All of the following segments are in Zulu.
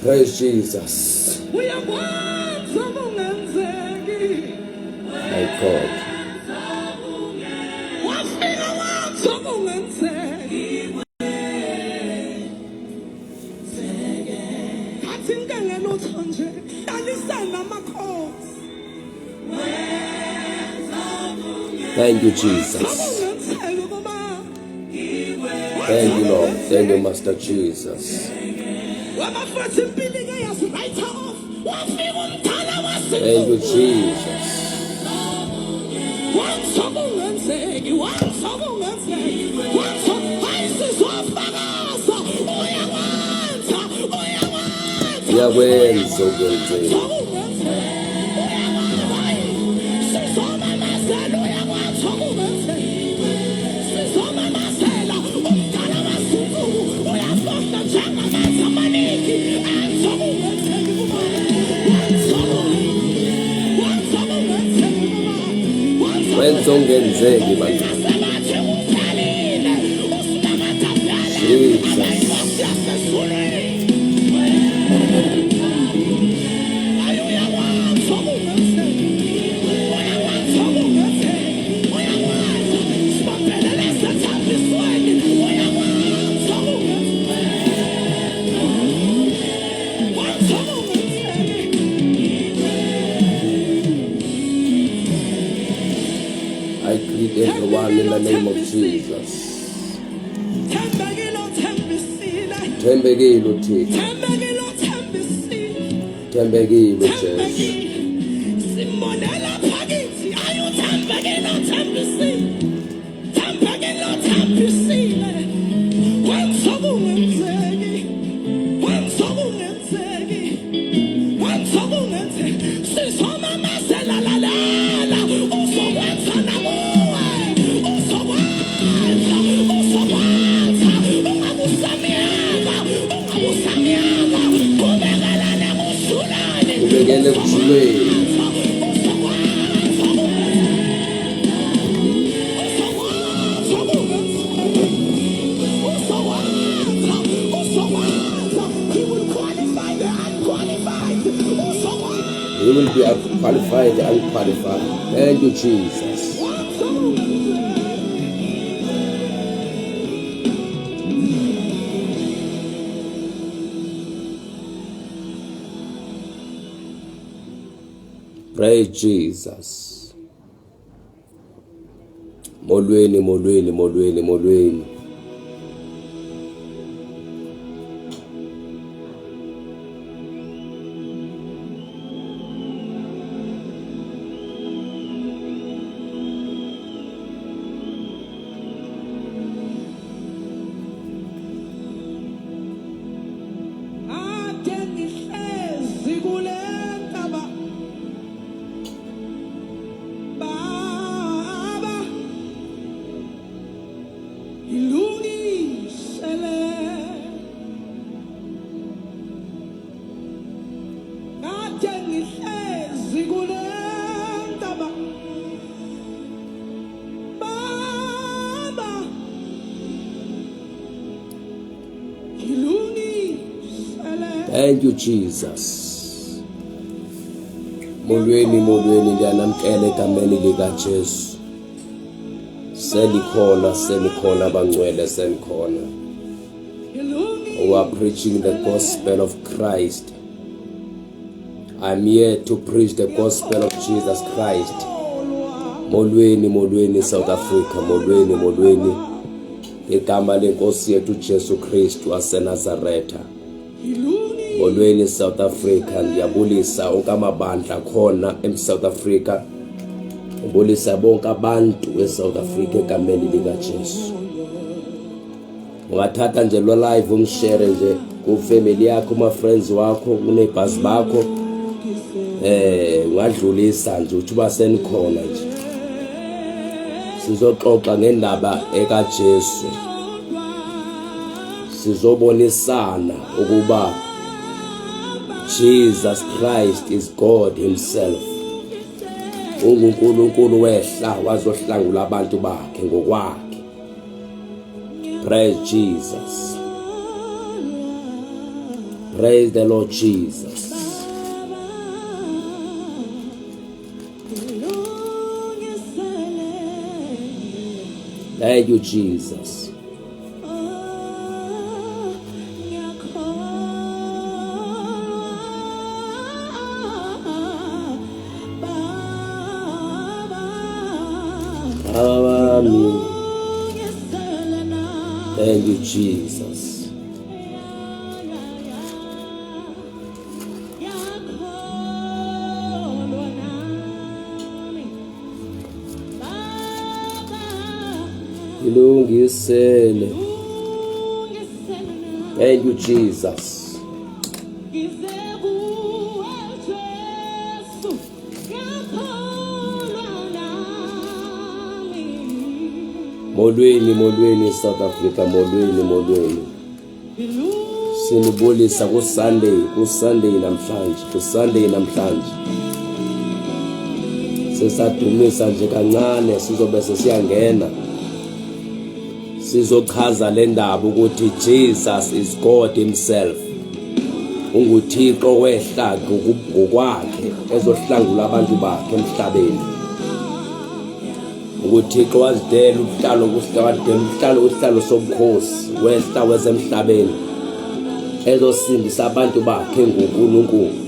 Praise Jesus. Uyakwenza kungenzeki. My God. Wafika wenza kungenzeki. Athi ngengelutho nje hlalisana amakhosi. Thank you, Jesus. Kungenzeki ukuba Thank you, Lord. Thank you, Master Jesus. wabafethu impilo ke yasi-write off. Wafika umdala Thank you, wasinsuku. Jesus. Wenza kungenzeki, wenza kungenzeki, wenza hayi sizofakaza. Uyakwenza, uyakwenza. Uyakwenza okwenzeka. Sizomamazela uyakwenza kungenzeki. Sizomamazela umdala wasinsuku uyafohla njengamanzi amaningi. Enza kungenzeki kuba. Wenza wenza kungenzeki kuba. Wenza Wenza ongenzeki bantu. Sebathi uphelile usimakadavele Jesus. abayinkosi yasezulwini. Ayi uyakwenza okungenzeki. Uyakwenza okungenzeki. Uyakwenza. Sibambelele esethembisweni. Uyakwenza okungenzeki. Wenza okungenzeki. I greet everyone in the name of Jesus. Thembekile uthembisile. Thembekile uThixo. Thembekile uthembisile. Thembekile uJesu. Thembekile. Simbonela phakathi. Ayi uthembekile uthembisile. Thembekile uthembisile. Wenza kungenzeki. Wenza kungenzeki. Wenza kungenzeki. Sizomamazela lalela. Uzokwenza nakuwe. Uzokwenza. Uzokwenza. Ungabusamyaka. Ungabusamyaka. Qhubekelane kushulane. Ubekele kujuleni. He will qualify the unqualified. He will be qualified, unqualified. Thank you, Jesus. Praise Jesus. Molweni, molweni, molweni, molweni. Ade ngihlezi kule ntaba baba ilungisele kade ngihlezi kule ntaba baba ilungisele. Thank you, Jesus. Molweni, molweni, ndiyanamkela egameni likaJesu. Senikhona, senikhona abangcwele, senikhona. We are preaching the gospel of Christ. I'm here to preach the gospel of Jesus Christ. Molweni, molweni South Africa, molweni, molweni. Igama lenkosi yethu Jesu Kristu waseNazaretha. Molweni South Africa, ndiyabulisa onke amabandla khona eSouth Africa. Ngibulisa bonke abantu eSouth Africa egameni likaJesu. Ungathatha nje lo live ungishare nje ku family yakho, kuma friends wakho, kunebhasi bakho. Ungadlulisa nje uthi uba senikhona nje. Sizoxoxa ngendaba ekaJesu. Sizobonisana ukuba Jesus Christ is God himself. UnguNkulunkulu wehla wazohlangula abantu bakhe ngokwakhe. Praise Jesus. Praise the Lord Jesus. Thank you, Jesus. Thank you, Jesus. Ilungisele. Thank you, Jesus. Molweni, molweni South Africa, molweni, molweni. Sinibulisa ku Sunday, ku Sunday namhlanje, ku Sunday namhlanje. Sisadumisa nje kancane sizobe sesiyangena. Sizochaza le ndaba ukuthi Jesus is God himself. UnguThixo wehla ngokwakhe ezohlangula abantu bakhe emhlabeni. UThixo wazidela ubuhlalo kuhlalo ubuhlalo uhlalo sobukhosi wehla wezemhlabeni ezosindisa abantu bakhe ngoNkulunkulu.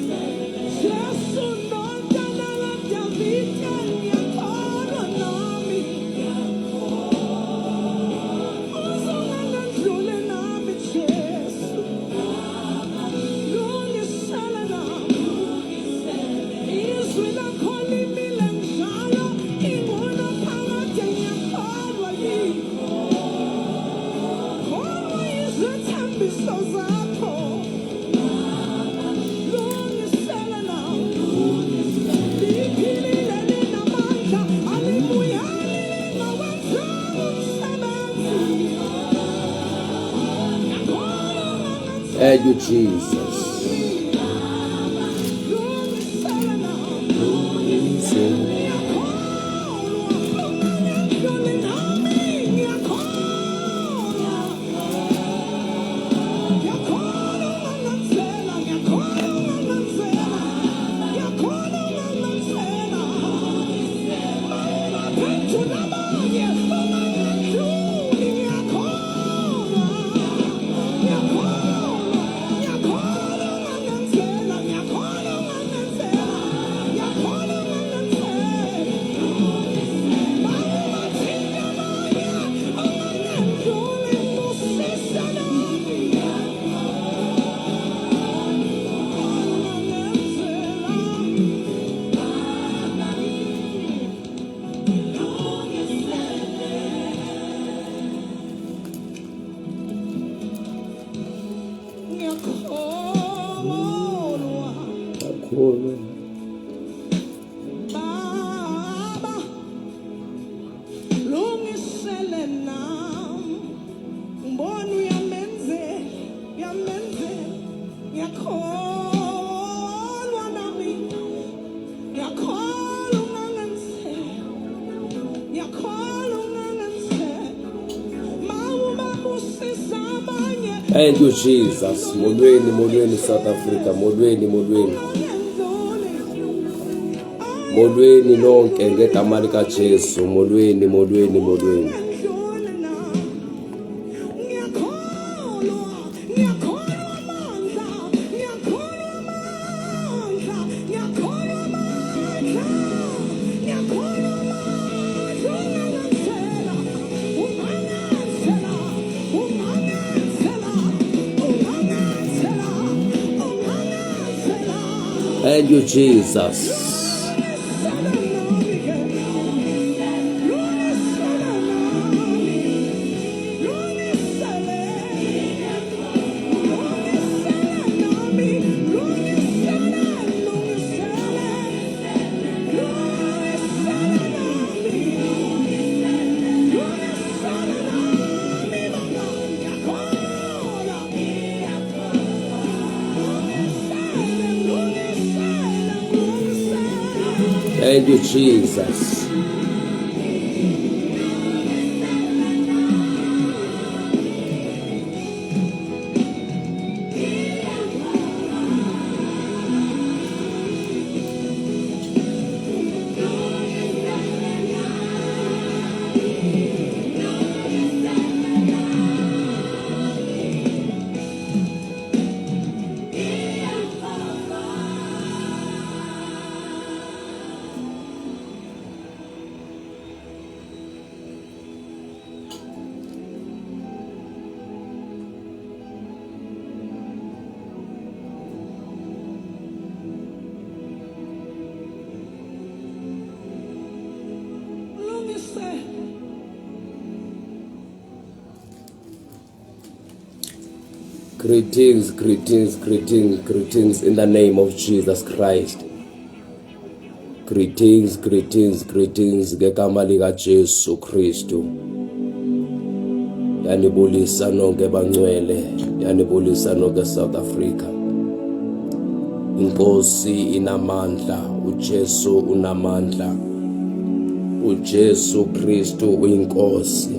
Thank you, Jesus. Thank you, Jesus. Molweni, molweni South Africa, molweni, molweni. Molweni lonke ngegama lika Jesu, molweni, molweni, molweni. Thank you, Jesus. Thank you, Jesus. Greetings, greetings, greetings, greetings in the name of Jesus Christ. Greetings, greetings, greetings ngegama lika Jesu Kristu. Yanibulisa nonke bangcwele, yanibulisa nonke South Africa. Inkosi inamandla, uJesu unamandla. uJesu Kristu uyinkosi.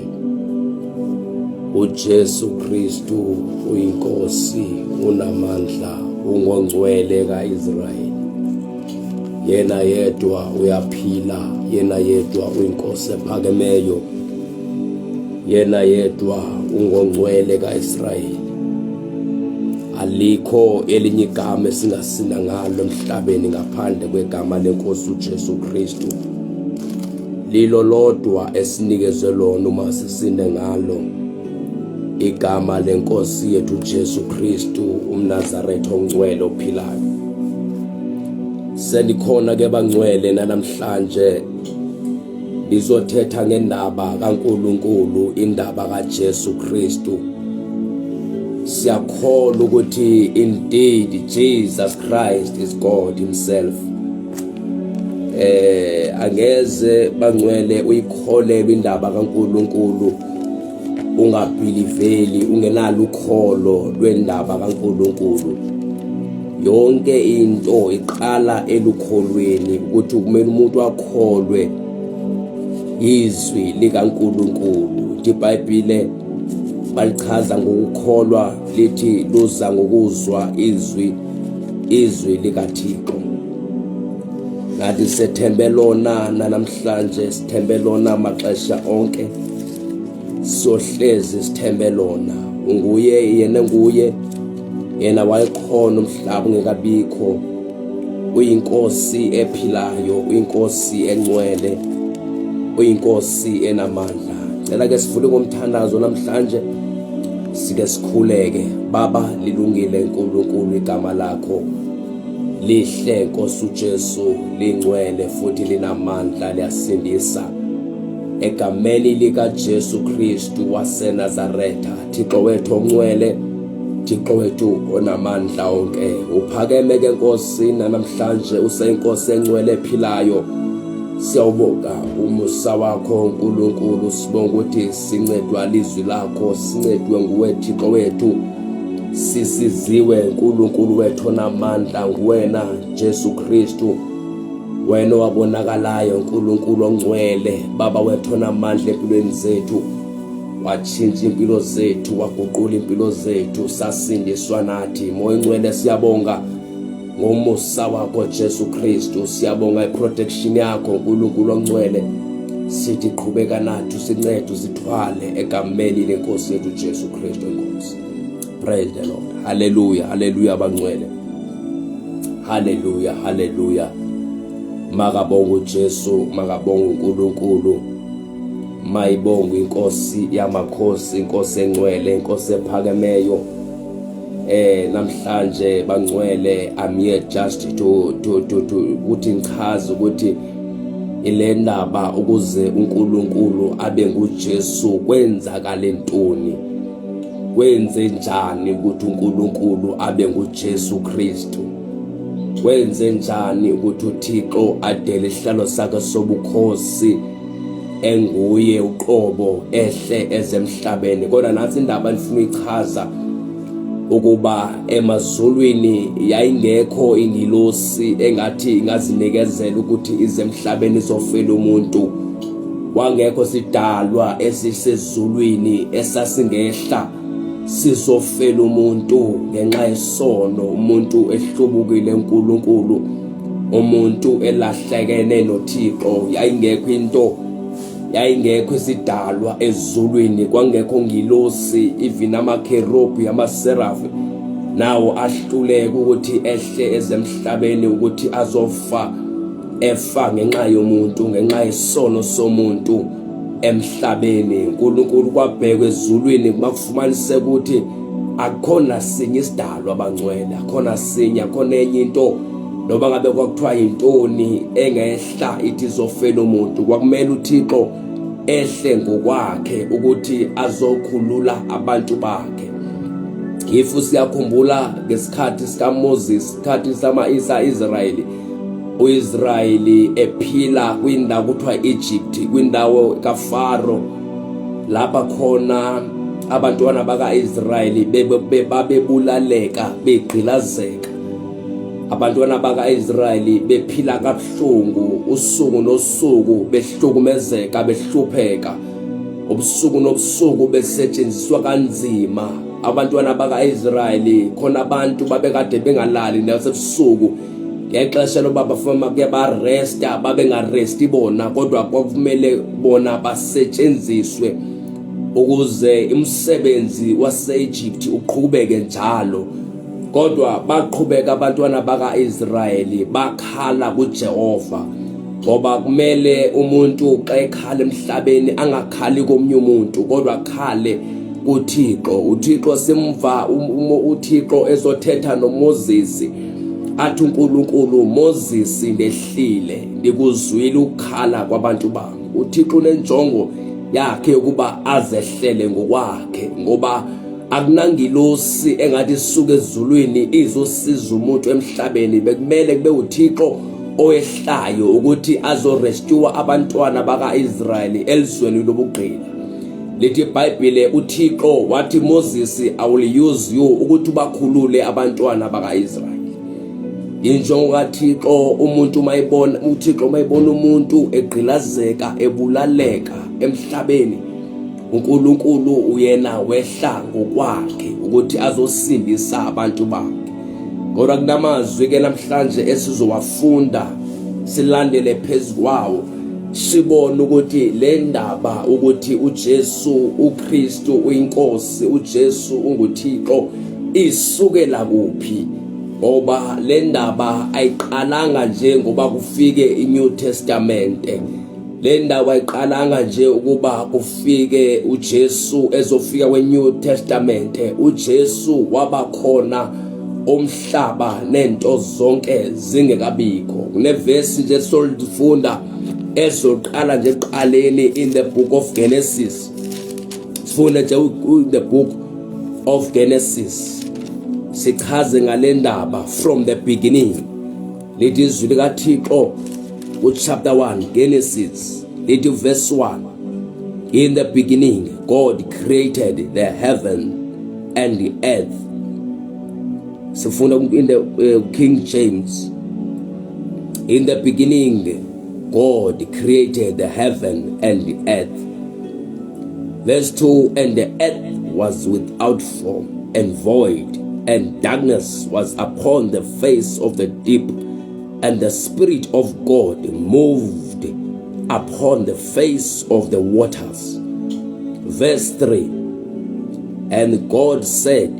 uJesu Kristu uyinkosi, unamandla, ungongcwele kaIsrayeli. Yena yedwa uyaphila, yena yedwa uyinkosi ephakemeyo. Yena yedwa ungongcwele kaIsrayeli. Alikho elinye igama esingasinda ngalo emhlabeni ngaphandle kwegama lenkosi uJesu Kristu. Lilo lodwa esinikezwe lona uma sisinde ngalo igama lenkosi yethu Jesu Kristu umNazaretha ongcwele ophilayo. Sendikhona ke bangcwele namhlanje ngizothetha ngendaba kaNkuluNkulu, indaba kaJesu Kristu. Siyakholwa ukuthi indeed Jesus Christ is God himself. Angeze bangcwele uyikholelwe indaba kaNkuluNkulu ungabhiliveli ungenalo ukholo lwendaba kaNkuluNkulu. Yonke into iqala elukholweni, ukuthi kumele umuntu akholwe izwi likaNkuluNkulu. IBhayibhile balichaza ngokukholwa, lithi luza ngokuzwa izwi, izwi likaThixo. Ngathi sethembe lona namhlanje, sithembe lona maxesha onke, sohlezi sithembe lona. Unguye yena, nguye yena, wayekhona umhlaba ungekabikho. Uyinkosi ephilayo, uyinkosi engcwele, uyinkosi enamandla. Cela ke sivule ngomthandazo namhlanje, sike sikhuleke. Baba, lilungile uNkulunkulu igama lakho lihle, Nkosi uJesu, lingcwele futhi linamandla, liyasindisa. Egameni lika Jesu Kristu waseNazaretha, Thixo wethu ongcwele, Thixo wethu onamandla onke, uphakeme ke Nkosi namhlanje, useyinkosi engcwele ephilayo. Siyawubonga umusa wakho uNkulunkulu, sibonga ukuthi sincedwa lizwi lakho, sincedwe nguwe Thixo wethu, sisiziwe uNkulunkulu wethu onamandla nguwena Jesu Kristu, wena owabonakalayo uNkulunkulu ongcwele, Baba wethu onamandla empilweni zethu, watshintsha impilo zethu, waguqula impilo zethu, sasindiswa nathi. Moya Ingcwele, siyabonga ngomusa wakho Jesu Kristu, siyabonga iprotection yakho uNkulunkulu ongcwele. Sithi qhubeka nathi, sincede, usithwale egameni lenkosi yethu Jesu Kristu inkosi. Praise the Lord. Hallelujah, hallelujah bangcwele. Hallelujah, hallelujah. Makabonga uJesu, makabonga uNkulunkulu. Mayibonga inkosi yamakhosi, inkosi engcwele, inkosi ephakemeyo. Namhlanje bangcwele, I'm here just to ukuthi ngichaze ukuthi ile ndaba ukuze uNkulunkulu abe nguJesu kwenzakala ntoni, kwenze njani ukuthi uNkulunkulu abe nguJesu Kristu, kwenze njani ukuthi uThixo adele isihlalo sakhe sobukhosi enguye uqobo ehle ezemhlabeni. Kodwa nathi indaba ndifuna uyichaza ukuba emazulwini yayingekho ingilosi engathi ingazinikezela ukuthi ize emhlabeni izofela umuntu. Wangekho sidalwa esisezulwini esasingehla sizofela umuntu ngenxa yesono, umuntu ehlubukile uNkulunkulu, umuntu elahlekene noThixo. Yayingekho into, yayingekho isidalwa ezulwini, kwangekho ngilosi, even amakherubhi, amaserafi nawo ahluleka ukuthi ehle ezemhlabeni ukuthi azofa, efa ngenxa yomuntu, ngenxa yesono somuntu emhlabeni. uNkulunkulu kwabhekwa ezulwini makufumaniseka ukuthi akukhona sinye isidalwa abangcwele, akukhona sinye, akukhona enye into, noma ngabe kwakuthiwa yintoni engehla ithi izofela umuntu. Kwakumele uThixo ehle ngokwakhe ukuthi azokhulula abantu bakhe. If siyakhumbula ngesikhathi sikaMoses, isikhathi sama-Isa Israyeli, uIsrayeli ephila kwindawo kuthiwa Egypt, kwindawo kaFaro, lapha khona abantwana bakaIsrayeli babebulaleka, begqilazeka. Abantwana bakaIsrayeli bephila kabuhlungu usuku nosuku, behlukumezeka, behlupheka. Ubusuku nobusuku besetshenziswa kanzima abantwana bakaIsrayeli. Khona abantu babekade bengalali nasebusuku ngexesha loba bafuna ke baresta, babengaresti bona, kodwa kwakumele bona basetshenziswe ukuze umsebenzi waseEgypt uqhubeke njalo. Kodwa baqhubeka abantwana bakaIsrayeli bakhala kuJehova, ngoba kumele umuntu xa ekhala emhlabeni angakhali komunye umuntu, kodwa akhale kuThixo. UThixo simva uThixo ezothetha noMoses, athi uNkulunkulu, Moses, ndehlile, ndikuzwile ukukhala kwabantu bami. UThixo unenjongo yakhe yokuba azehlele ngokwakhe, ngoba akunangilosi engathi isuke ezulwini izosiza umuntu emhlabeni. Bekumele kube uThixo owehlayo ukuthi azorescue abantwana bakaIsrayeli elizweni lobugqila. Lithi iBhayibhile, uThixo wathi, Moses, I will use you ukuthi ubakhulule abantwana bakaIsrayeli. Injongo kaThixo, umuntu mayibona uThixo, mayibona umuntu egqilazeka, ebulaleka emhlabeni, uNkulunkulu uyena wehla ngokwakhe ukuthi azosindisa abantu bakhe. Kodwa kunamazwi ke namhlanje esizowafunda, silandele phezu kwawo, sibone ukuthi le ndaba ukuthi uJesu uKristu uyinkosi, uJesu unguThixo, isukela kuphi, ngoba le ndaba ayiqalanga nje ngoba kufike iNew Testament. Le ndaba ayiqalanga nje ukuba kufike uJesu ezofika kweNew Testament. uJesu waba khona umhlaba nento zonke zingekabikho. Kunevesi nje solifunda ezoqala nje ekuqaleni in the book of Genesis. Sifunde nje in the book of Genesis, sichaze ngale ndaba from the beginning. Lithi izwi likaThixo kuchapter 1 Genesis, lithi verse 1, in the beginning God created the heaven and the earth. Sifunda in the King James, in the beginning God created the heaven and the earth. Verse 2, and the earth was without form and void, and darkness was upon the face of the deep, and the Spirit of God moved upon the face of the waters. Verse 3, and God said,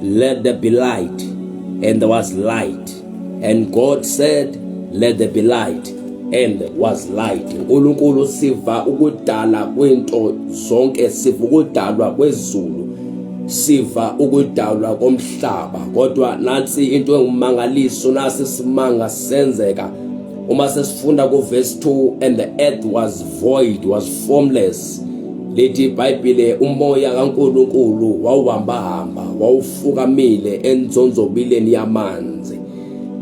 let there be light, and there was light. And God said, let there be light, and there was light. uNkulunkulu siva ukudala kwento zonke, siva ukudalwa kwezulu, siva ukudalwa komhlaba, kodwa nansi into engumangaliso, nasi isimanga senzeka uma sesifunda ku verse 2, and the earth was void, was formless. Lithi iBhayibhile umoya kaNkulunkulu wawuhamba hamba, wawufukamile enzonzobileni yamanzi.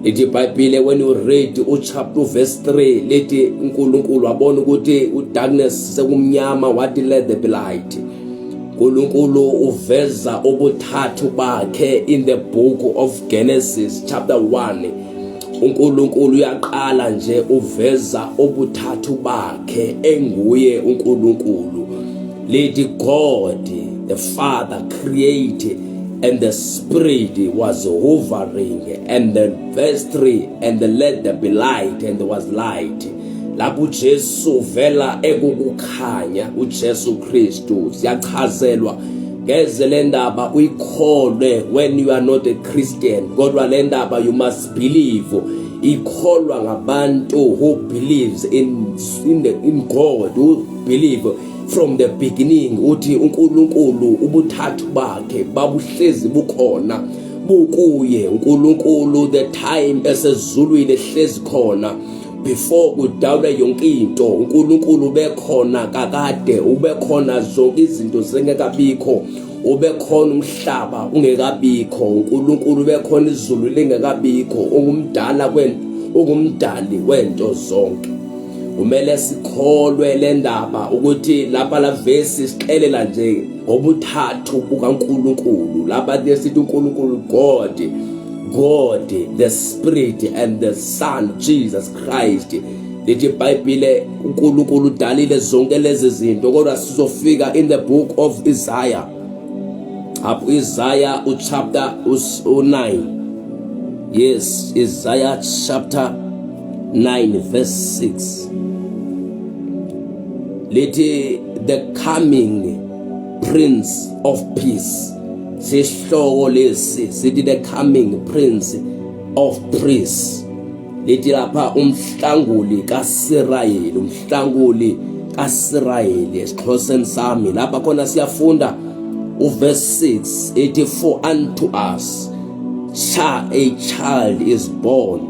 Lithi iBhayibhile, when you read uchapter verse 3, lithi uNkulunkulu wabona ukuthi udarkness sekumnyama, wathi, let there be light. uNkulunkulu uveza ubuthathu bakhe in the book of Genesis chapter 1. uNkulunkulu uyaqala nje uveza ubuthathu bakhe enguye uNkulunkulu. Lithi God the Father created, and the Spirit was hovering, and the verse 3, and the let there be light, and there was light. Lapho uJesu vela ekukukhanya, uJesu Kristu. Siyachazelwa ngeze le ndaba uyikholwe when you are not a Christian, kodwa le ndaba you must believe, ikholwa ngabantu who believes in God, who believe from the beginning uthi uNkulunkulu ubuthathu bakhe babuhlezi bukhona, bukuye uNkulunkulu the time esezulwini ehlezi khona before kudalwe yonke into. uNkulunkulu ubekhona kakade, ubekhona zonke izinto zingekabikho. Ubekhona umhlaba ungekabikho, uNkulunkulu ubekhona izulu lingekabikho, ungumdala kwento, ungumdali wento zonke. Kumele sikholwe le ndaba ukuthi lapha la vesi sixelela nje ngobuthathu bukaNkulunkulu. Lapha sithi uNkulunkulu God, God the Spirit and the Son Jesus Christ. Lithi iBhayibhile uNkulunkulu udalile zonke lezi zinto, kodwa sizofika in the book of Isaiah. Apho Isaiah uchapter u9. Yes, Isaiah chapter 9 verse 6. Lithi the coming Prince of Peace. Sihloko lesi sithi the coming Prince of Peace. Lithi lapha umhlanguli kaSirayeli, umhlanguli kaSirayeli esiXhoseni sami lapha khona siyafunda uverse 6 ithi for unto us a child is born,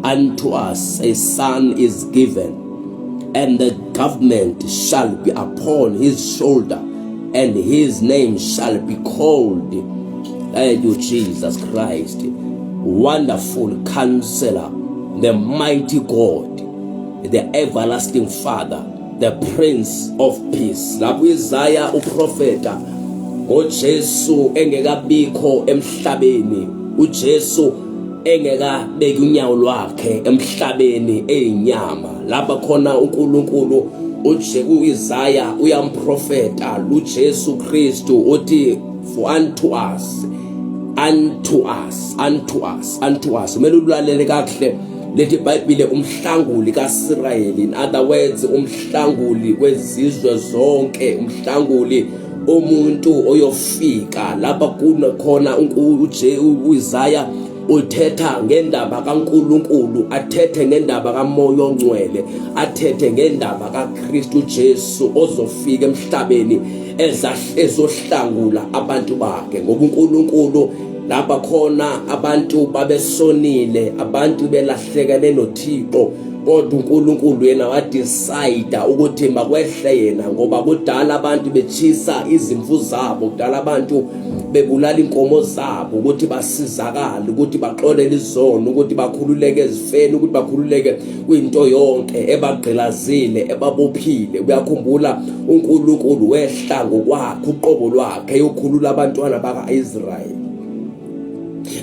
unto us a son is given, and the government shall be upon his shoulder, and his name shall be called, thank you Jesus Christ, wonderful counselor, the mighty God, the everlasting Father, the Prince of Peace. Lapho Isaiah uprofeta ngoJesu engekabikho emhlabeni, uJesu engekabeki unyawo lwakhe emhlabeni eyinyama. Lapha khona uNkulunkulu uIsaya uyamprofeta uJesu Kristu uthi for unto us, unto us, unto us, unto us. Kumele ulalele kakuhle lethi iBhayibhile umhlanguli kaSirayeli, in other words umhlanguli wezizwe zonke, umhlanguli umuntu oyofika lapha kukhona uIsaya uthetha ngendaba kaNkuluNkulu, athethe ngendaba kaMoya oNgcwele, athethe ngendaba kaKristu Jesu ozofika emhlabeni ezohlangula abantu bakhe. Ngoba uNkulunkulu lapha khona abantu babesonile, abantu belahlekene noThixo, kodwa uNkulunkulu yena wadecide ukuthi makwehle yena, ngoba kudala abantu bechisa izimvu zabo, kudala abantu bebulala inkomo zabo ukuthi basizakale, ukuthi baxolele izono, ukuthi bakhululeke ezifeni, ukuthi bakhululeke kwinto yonke ebagqilazile, ebabophile. Uyakhumbula uNkulunkulu wehla ngokwakhe uqobo lwakhe eyokhulula abantwana baka-Israyeli.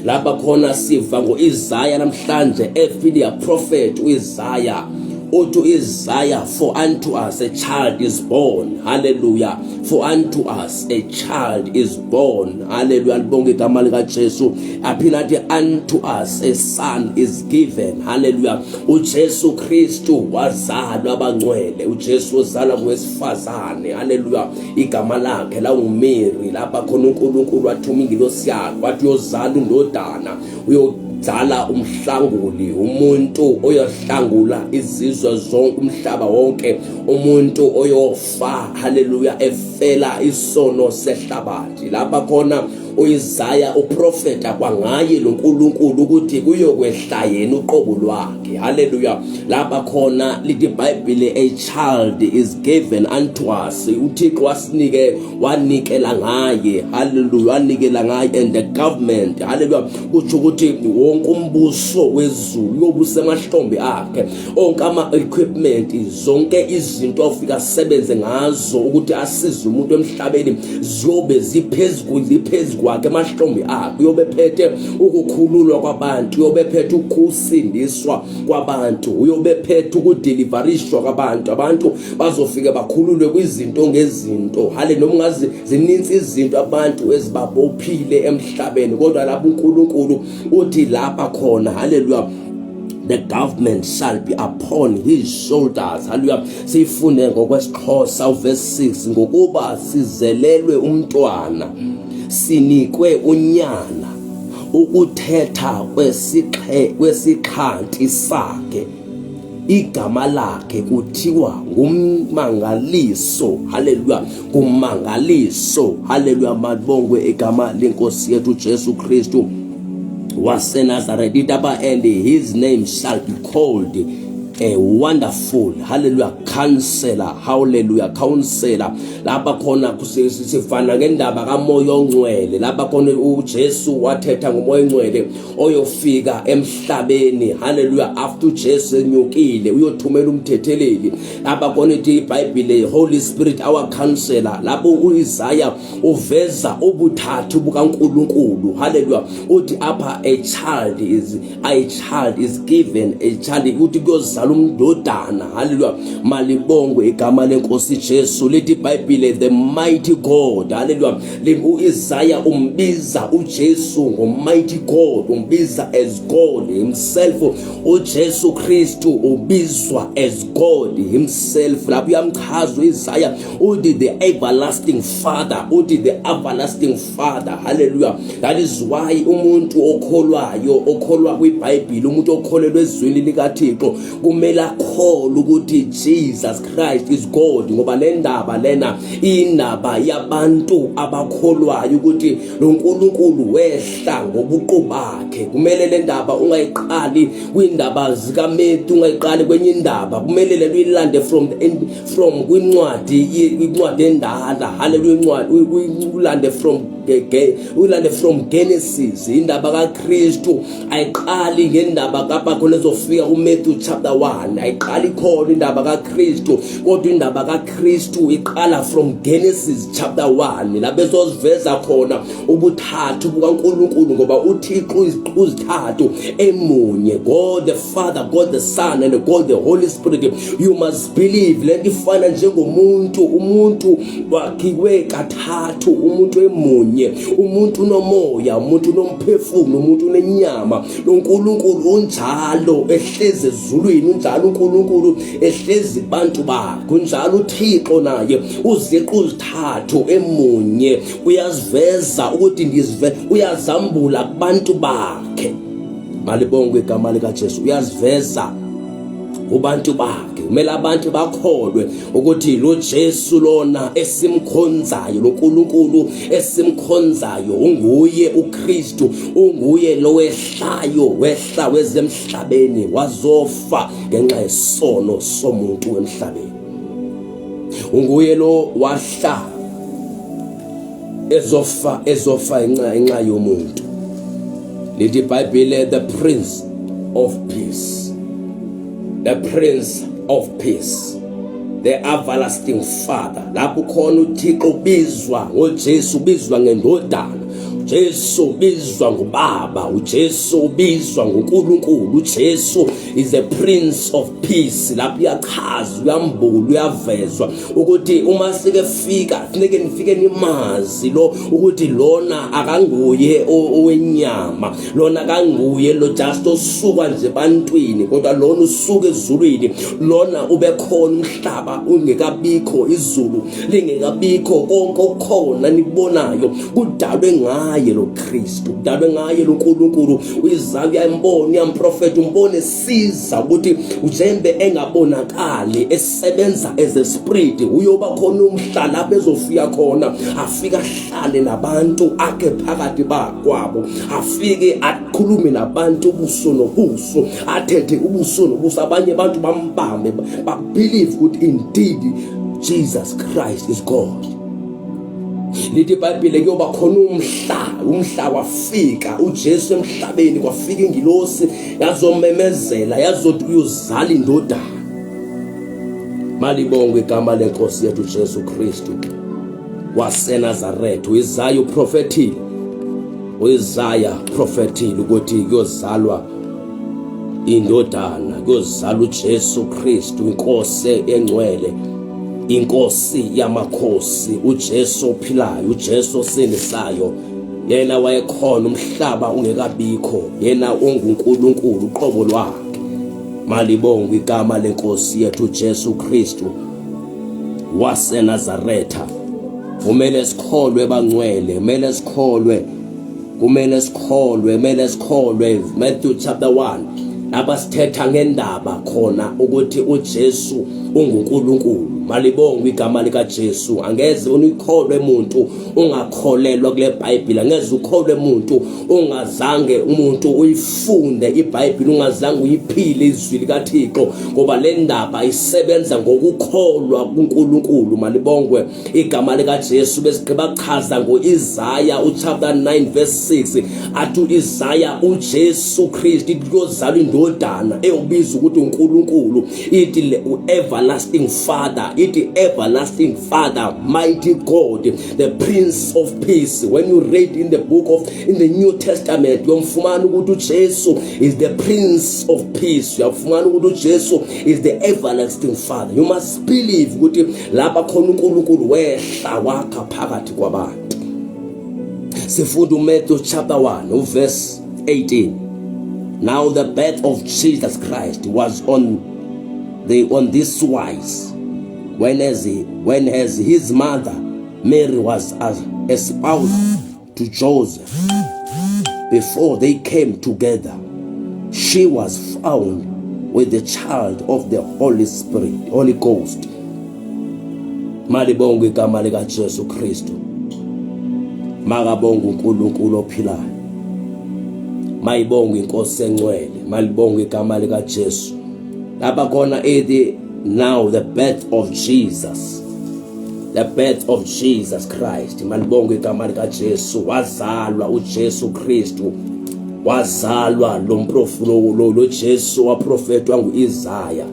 Lapha khona siva ngo-Isaya namhlanje efilia prophet uIsaya uthi uIsaya, for unto us a child is born, hallelujah, for unto us a child is born, hallelujah, libonge igama likaJesu. Aphila athi unto us a son is given, hallelujah. uJesu Kristu wazalwa abangcwele, uJesu wazalwa ngowesifazane, hallelujah. Igama lakhe lawuMary. Lapha khona uNkulunkulu wathuma ingilosi yakhe wathi uyozala undodana, uyozala umhlanguli, umuntu oyohlangula izizwe zonke, umhlaba wonke, umuntu oyofa, haleluya, efela isono sehlabathi. Lapha khona uIsaya uprofeta kwangaye lo Nkulunkulu ukuthi kuyokwehla yena uqobo lwakhe, haleluya. Lapha khona lithi iBhayibheli a child is given unto us, uThixo wasinike, wanikela ngaye, haleluya, wanikela ngaye, and the government, haleluya, kusho ukuthi wonke umbuso wezulu uyobusa emahlombe akhe, onke ama equipment, zonke izinto afika asebenze ngazo ukuthi asize umuntu emhlabeni ziyobe ziphezu kwakhe, emahlombe akhe. Uyobe phethe ukukhululwa kwabantu, uyobe phethe ukusindiswa kwabantu, uyobe phethe ukudeliverishwa kwabantu. Abantu bazofika bakhululwe kwizinto ngezinto, hale noma ungazi zininzi izinto abantu ezibabophile emhlabeni, kodwa lapho uNkulunkulu uthi lapha khona, haleluya, the government shall be upon his shoulders, haleluya. Sifunde ngokwesiXhosa uverse 6, ngokuba sizelelwe umntwana, sinikwe unyana, ukuthetha kwesixhanti sakhe, igama lakhe kuthiwa nguMangaliso, haleluya, nguMangaliso, haleluya. Malibongwe igama lenkosi yethu Jesu Kristu waseNazaretha. Itaba, and his name shall be called A wonderful, hallelujah, counselor, hallelujah, counselor. Lapha khona sifana ngendaba kaMoya oNgcwele. Lapha khona uJesu wathetha ngoMoya oNgcwele oyofika emhlabeni, hallelujah, after uJesu enyukile uyothumela umthetheleli. Lapha khona ithi iBhayibhile, Holy Spirit our counselor. Lapho uIsaiah uveza ubuthathu bukaNkulunkulu, hallelujah. Uthi apha a child is given, a child, uthi kuyozala umndodana, hallelujah. Malibongwe igama lenkosi Jesu. Lithi iBhayibhile, the mighty God, hallelujah. UIsaiah umbiza uJesu ngo-mighty God, umbiza as God himself. UJesu Kristu ubizwa as God himself. Lapho uyamchaza uIsaiah, uthi the everlasting Father, uthi the everlasting Father, hallelujah. That is why umuntu okholwayo, okholwa kwiBhayibheli, umuntu okholelwa ezwini likaThixo, kumele akholwe ukuthi Jesus Christ is God, ngoba le ndaba lena indaba yabantu abakholwayo ukuthi lo nkulunkulu wehla ngobuqu bakhe. Kumele le ndaba ungayiqali kwindaba zikaMatthew, ungayiqali kwenye indaba. Kumele le uyilande from kwincwadi endala, haleluya. Incwadi uyilande from Genesis. Indaba kaKristu ayiqali ngendaba kapha khona ezofika kuMatthew chapter 1. Ayiqali khona indaba kaKristu, kodwa indaba kaKristu iqala from Genesis chapter 1, lapho ezoziveza khona ubuthathu bukaNkulunkulu, ngoba uThixo uzithathu emunye: God the Father, God the Son and God the Holy Spirit. You must believe lento. Ifana njengomuntu, umuntu wakhiwe kathathu, umuntu emunye. Umuntu unomoya, umuntu unomphefumulo, umuntu unenyama. NoNkulunkulu unjalo, ehlezi ezulwini unjalo uNkulunkulu, ehlezi bantu bakhe unjalo uThixo naye, uziqu uzithathu emunye. Uyaziveza ukuthi ngizve, uyazambula kubantu bakhe. Malibongwe igama likaJesu. Uyaziveza kubantu bakhe. Kumele abantu bakholwe ukuthi lo Jesu lona esimkhonzayo, lo nkulunkulu esimkhonzayo, unguye uKristu, unguye lo wehlayo, wehla wezemhlabeni, wazofa ngenxa yesono somuntu emhlabeni. Unguye lo wahla ezofa inxa yomuntu. Lithi iBhayibhile, the Prince of Peace, the Prince of Peace, the everlasting Father. Lapho khona uThixo ubizwa ngoJesu, ubizwa ngendodana, Jesu ubizwa ngubaba, uJesu ubizwa nguNkulunkulu. uJesu is a Prince of Peace. Lapho uyachaza, uyambula, uyavezwa ukuthi uma sike fika, funeke nifike nimazi lo, ukuthi lona akanguye owenyama, lona akanguye lo just osuka nje ebantwini, kodwa lona usuka ezulwini. Lona ubekhona umhlaba ungekabikho, izulu lingekabikho, konke okukhona nikubonayo kudalwe ngaye lo Kristu, kudalwe ngaye lo nkulunkulu. Uyizaka uyambona, uyamprofeta, umbone siza ukuthi ujembe engabonakali esebenza as a spirit. Uyoba khona umhla lapho ezofika khona, afika ahlale nabantu, akhe phakathi bakwabo, afike akhulume nabantu ubuso nobuso, athethe ubuso nobuso. Abanye abantu bambambe, babelieve ukuthi indeed Jesus Christ is God. Lithi iBhayibhile kuyoba khona umhla, umhla wafika uJesu emhlabeni, kwafika ingilosi yazomemezela, yazothi uyozala indodana. Malibongwe igama lenkosi yethu Jesu Kristu waseNazaretha. UIsaya uprofethile, uIsaya profethile ukuthi kuyozalwa indodana, kuyozalwa uJesu Kristu, inkosi engcwele, inkosi yamakhosi, uJesu ophilayo, uJesu osindisayo. Yena wayekhona umhlaba ungekabikho, yena unguNkulunkulu uqobo lwakhe. Malibongwe igama lenkosi yethu Jesu Kristu waseNazaretha. Kumele sikholwe bangcwele, kumele sikholwe, kumele sikholwe, kumele sikholwe. Matthew chapter 1. Lapha sithetha ngendaba khona ukuthi uJesu unguNkulunkulu. Malibongwe igama likaJesu. Angeze unikholwe umuntu ungakholelwa kule Bhayibheli. Angeze ukholwe umuntu ungazange umuntu uyifunde iBhayibheli, ungazange uyiphile izwi likaThixo, ngoba le ndaba isebenza ngokukholwa kuNkulunkulu. Malibongwe igama likaJesu. Besigqiba kuchaza ngoIsaya uchapter 9 verse 6, athi uIsaya uJesu Kristu kuyozalwa indodana eyobiza ukuthi uNkulunkulu, ithi le everlasting father, ithi everlasting father, mighty God, the Prince of Peace. When you read in the book of in the New Testament, uyomfumana ukuthi uJesu is the Prince of Peace. Uyafumana ukuthi uJesu is the everlasting father. You must believe ukuthi lapha khona uNkulunkulu wehla wakha phakathi kwabantu. Sifunda uMatthew chapter 1 uverse 18. Now the birth of Jesus Christ was on this wise, when as his mother Mary was espoused to Joseph, before they came together, she was found with the child of the Holy Spirit, Holy Ghost. Malibongwe igama lika Jesu Kristu. Makabonga uNkulunkulu ophilayo. Mayibonge inkosi engcwele, malibonge igama lika Jesu. Lapha khona ethi now the birth of Jesus. The birth of Jesus Christ. Malibonge igama lika Jesu. Wazalwa uJesu Kristu. Wazalwa lo mprofu lo Jesu waprofetwa nguIsaya.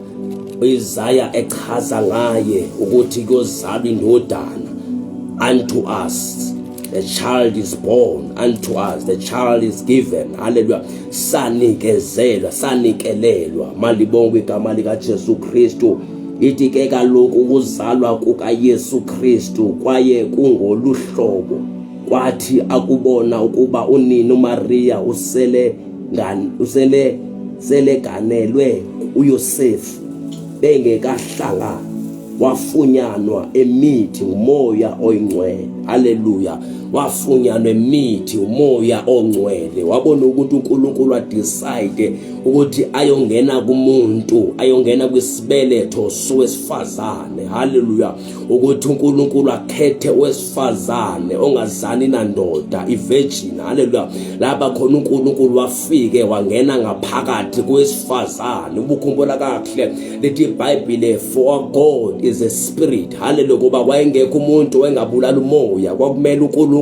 uIsaya echaza ngaye ukuthi kuyozalwa indodana, unto us the child is born, unto us the child is given. Hallelujah. Sanikezelwa, sanikelelwa. Malibongwe igama lika Jesu Kristu. Ithi ke kaloku ukuzalwa kukaYesu Kristu kwaye kungoluhlobo: kwathi akubona ukuba unina uMaria usele ngan usele seleganelwe uYosefu, bengekahlangani, wafunyanwa emithi umoya oyingcwele. Haleluya. Wafunyanwa emithi umoya ongcwele. Wabona ukuthi uNkulunkulu adecide ukuthi ayongena kumuntu, ayongena kwisibeletho sowesifazane. Haleluya. Ukuthi uNkulunkulu akhethe owesifazane ongazani nandoda, ivirgin. Haleluya. Lapha khona uNkulunkulu wafike wangena ngaphakathi kowesifazane. Ubukhumbula kahle, lithi iBhayibhile, for God is a spirit. Haleluya. Kuba wayengekho umuntu wengabulala umoya, kwakumele uNkulunkulu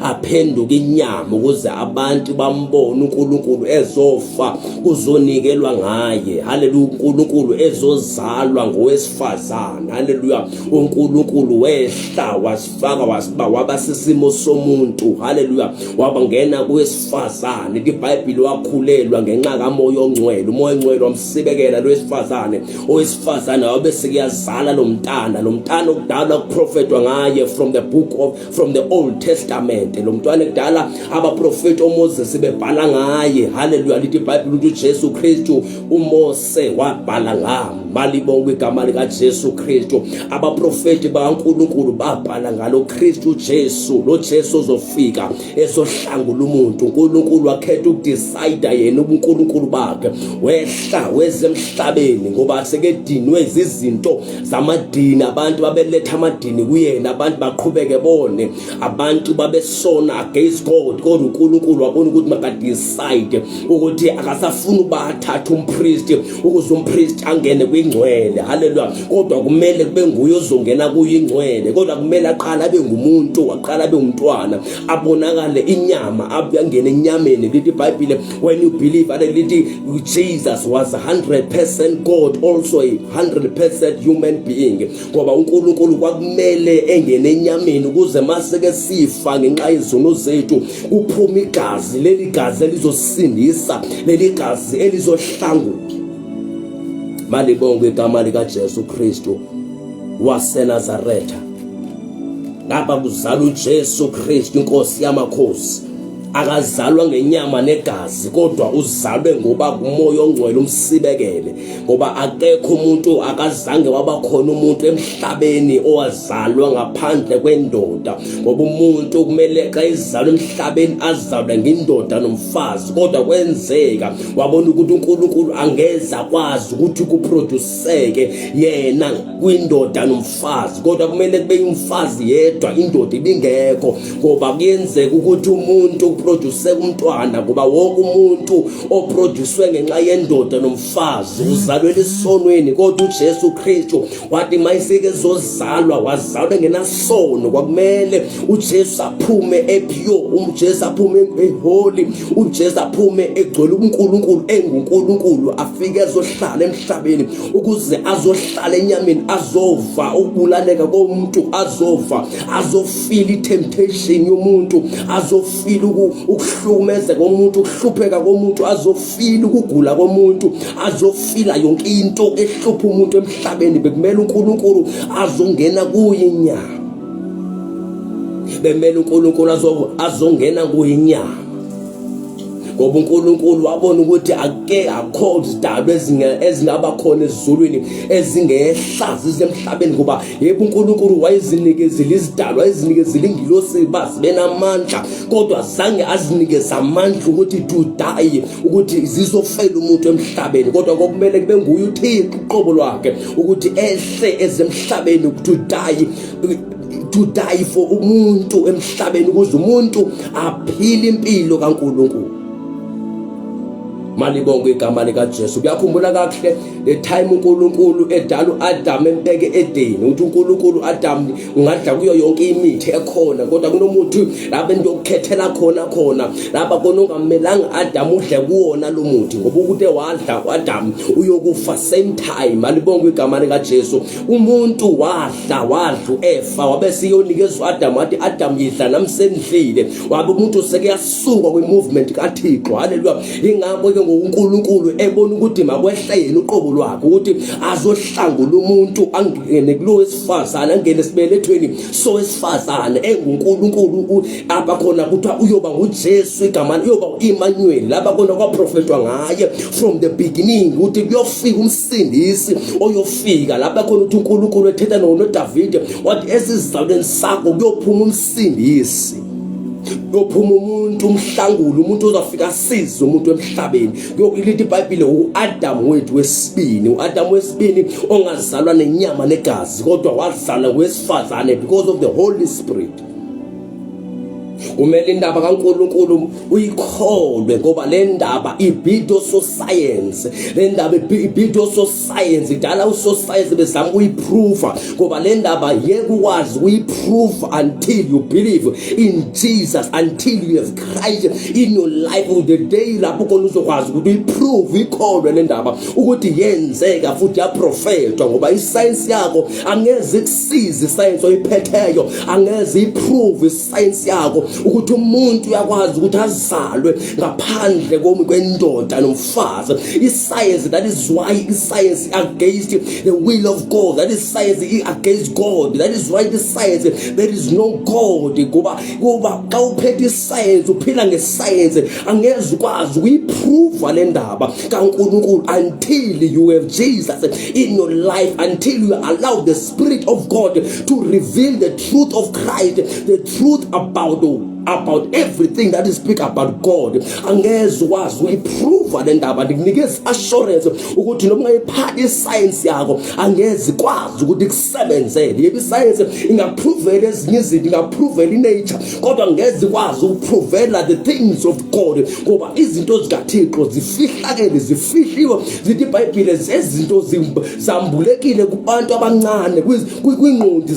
aphenduke inyama ukuze abantu bambone uNkulunkulu ezofa kuzonikelwa ngaye. Haleluya. uNkulunkulu ezozalwa ngowesifazane. Haleluya. uNkulunkulu wehla wasifaka wasiba waba sisimo somuntu. Haleluya. Wabangena kowesifazane. IBhayibheli, wakhulelwa ngenxa kaMoya oNgcwele. Umoya oNgcwele wamsibekela lo wesifazane. Owesifazane wabe sekuyazala lo mntana, lo mntana okudala kuprofetwa ngaye from the Old Testament, lo mntwana kudala abaprofeti oMoses bebhala ngaye. Haleluya. Lithi iBhayibheli ukuthi uJesu Kristu, uMose wabhala ngami. Malibongwe igama lika Jesu Kristu. Abaprofeti bakaNkulunkulu babhala ngalo Kristu Jesu, lo Jesu ozofika ezohlangula umuntu. uNkulunkulu wakhetha ukudecide yena ubuNkulunkulu bakhe, wehla weze emhlabeni ngoba sekedinwe izinto zamadini. Abantu babeletha amadini kuyena, abantu baqhubeke bone, abantu babesona against God. Kodwa uNkulunkulu wabona ukuthi makadecide ukuthi akasafuni ubathatha umpriest ukuze umpriest angene kwingcwele. Haleluya. Kodwa kumele kube nguye ozongena kuyo ingcwele, kodwa kumele aqale abe ngumuntu, aqale abe umntwana, abonakale inyama, angene enyameni. Lithi iBhayibhile, when you believe, ale lithi Jesus was 100% God, also a 100% human being, ngoba uNkulunkulu kwakumele engene enyameni ukuze maseke sifa ngenxa yezono zethu kuphuma igazi, leli gazi elizosindisa, leli gazi elizohlangula. Malibongwe igama lika Jesu Kristu waseNazaretha. Lapha kuzala uJesu Kristu, inkosi yamakhosi. Akazalwa ngenyama negazi, kodwa uzalwe ngoba kumoya ongcwele umsibekele, ngoba akekho umuntu, akazange waba khona umuntu emhlabeni owazalwa ngaphandle kwendoda, ngoba umuntu kumele xa ezalwa emhlabeni azalwe ngendoda nomfazi. Kodwa kwenzeka wabona ukuthi uNkulunkulu angeza kwazi ukuthi kuproduceke yena kwindoda nomfazi, kodwa kumele kube umfazi yedwa, indoda ibingekho, ngoba kuyenzeka ukuthi umuntu uproduce umntwana, ngoba wonke umuntu oproducwe ngenxa yendoda nomfazi uzalwe esonweni. Kodwa uJesu Kristu wathi mayisike ezozalwa wazalwa engenasono. Kwakumele uJesu aphume epure, uJesu aphume eholy, uJesu aphume egcwele uNkulunkulu, enguNkulunkulu, afike ezohlala emhlabeni ukuze azohlala enyameni, azova ukubulaleka komuntu, azova, azofila i-temptation yomuntu, azofila ukuhlukumezeka komuntu, ukuhlupheka komuntu, azofila ukugula komuntu, azofila yonke into ehlupha umuntu emhlabeni. Bekumele uNkulunkulu azongena kuye inyama, bemele uNkulunkulu azongena kuye inyama, ngoba uNkulunkulu wabona ukuthi ake akho izidalwa ezingaba khona ezulwini ezingehla zisemhlabeni, ngoba yebo uNkulunkulu wayezinikezile izidalwa, wayezinikezile ingilosi bazibe namandla, kodwa zange azinikeze amandla ukuthi to die, ukuthi zizofela umuntu emhlabeni. Kodwa kwakumele kube nguye uThixo uqobo lwakhe ukuthi ehle ezemhlabeni to die for umuntu emhlabeni, ukuze umuntu aphile impilo kaNkulunkulu. Malibonke igama likaJesu. Kuyakhumbula kakuhle the time uNkulunkulu edala uAdam embeke eEden, uthi uNkulunkulu, Adam, ungadla kuyo yonke imithi ekhona, kodwa kunomuthi lapha endiyokukhethela khona khona lapha kona ungamelanga Adam udle kuwona lo muthi, ngoba ukuthi wadla uAdam uyokufa same time. Malibonke igama likaJesu. Umuntu wadla, wadla uEfa, wabe siyonikezwa uAdam, wathi Adam yidla nami sendlile, wabe umuntu sekuyasuka kwi-movement kaThixo. Haleluya. Ingakho ke ngokuNkulunkulu ebona ukuthi makwehle yena uqobo lwakhe ukuthi azohlangula umuntu, angene kulo wesifazane, angene esibelethweni sowesifazane enguNkulunkulu. Apha khona kuthiwa uyoba nguJesu igama, uyoba uEmmanuel. Lapha khona kwaprofetwa ngaye from the beginning ukuthi kuyofika umsindisi oyofika. Lapha khona uthi uNkulunkulu ethetha noDavide wathi esizalweni sakho kuyophuma umsindisi, kuyophuma umuntu, umhlanguli, umuntu ozafika asize umuntu emhlabeni. Kuyokulithi iBhayibhile uAdam wethu wesibini, uAdam wesibini ongazalwa nenyama negazi, kodwa wazalwa ngowesifazane because of the Holy Spirit. Kumele indaba kaNkulunkulu uyikholwe, ngoba le ndaba ibhido so science, le ndaba ibhido so science, idala uso science bezama ukuyiprova, ngoba le ndaba yeke ukwazi ukuyiprove until you believe in Jesus, until you have Christ in your life. The day lapho khona uzokwazi ukuthi uyiprove, uyikholwe le ndaba ukuthi yenzeka futhi yaprofetwa, ngoba isayensi yakho angeze ikusize, isayensi oyiphetheyo angeze iprove isayensi yakho ukuthi umuntu uyakwazi ukuthi azalwe ngaphandle kwendoda nomfazi. Isayensi, that is why iscience against the will of God, that is science against God, that is why the science there is no God, ngoba kuba xa uphethe iscience, uphila ngescience, angeze ukwazi ukuyiprova le ndaba kaNkulunkulu until you have Jesus in your life, until you allow the Spirit of God to reveal the truth of Christ, the truth about everything that is speak about God. Angeze ukwazi ukuyiprova le ndaba. Ndikunikeza assurance ukuthi noma ungayiphathi iscience yakho, angeze ikwazi ukuthi kusebenzele. Yebo, iscience ingaprovela ezinye izinto, ingaprovela inature, kodwa ngeze ikwazi ukuprovela the things of God, ngoba izinto zikaThixo zifihlakele, zifihliwe. Zithi iBhayibhile ezinto zambulekile kubantu abancane, kwingqondi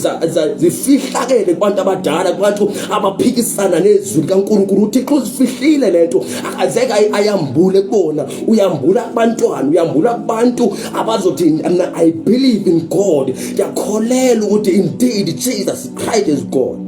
zifihlakele kubantu abadala, kubantu abaphikisana nezwi likaNkulunkulu. UThixo uzifihlile lento, akazeke ayambule kubona. Uyambula kubantwana, uyambula kubantu abazothi mina I believe in God, ngiyakholelwa ukuthi indeed Jesus Christ is God.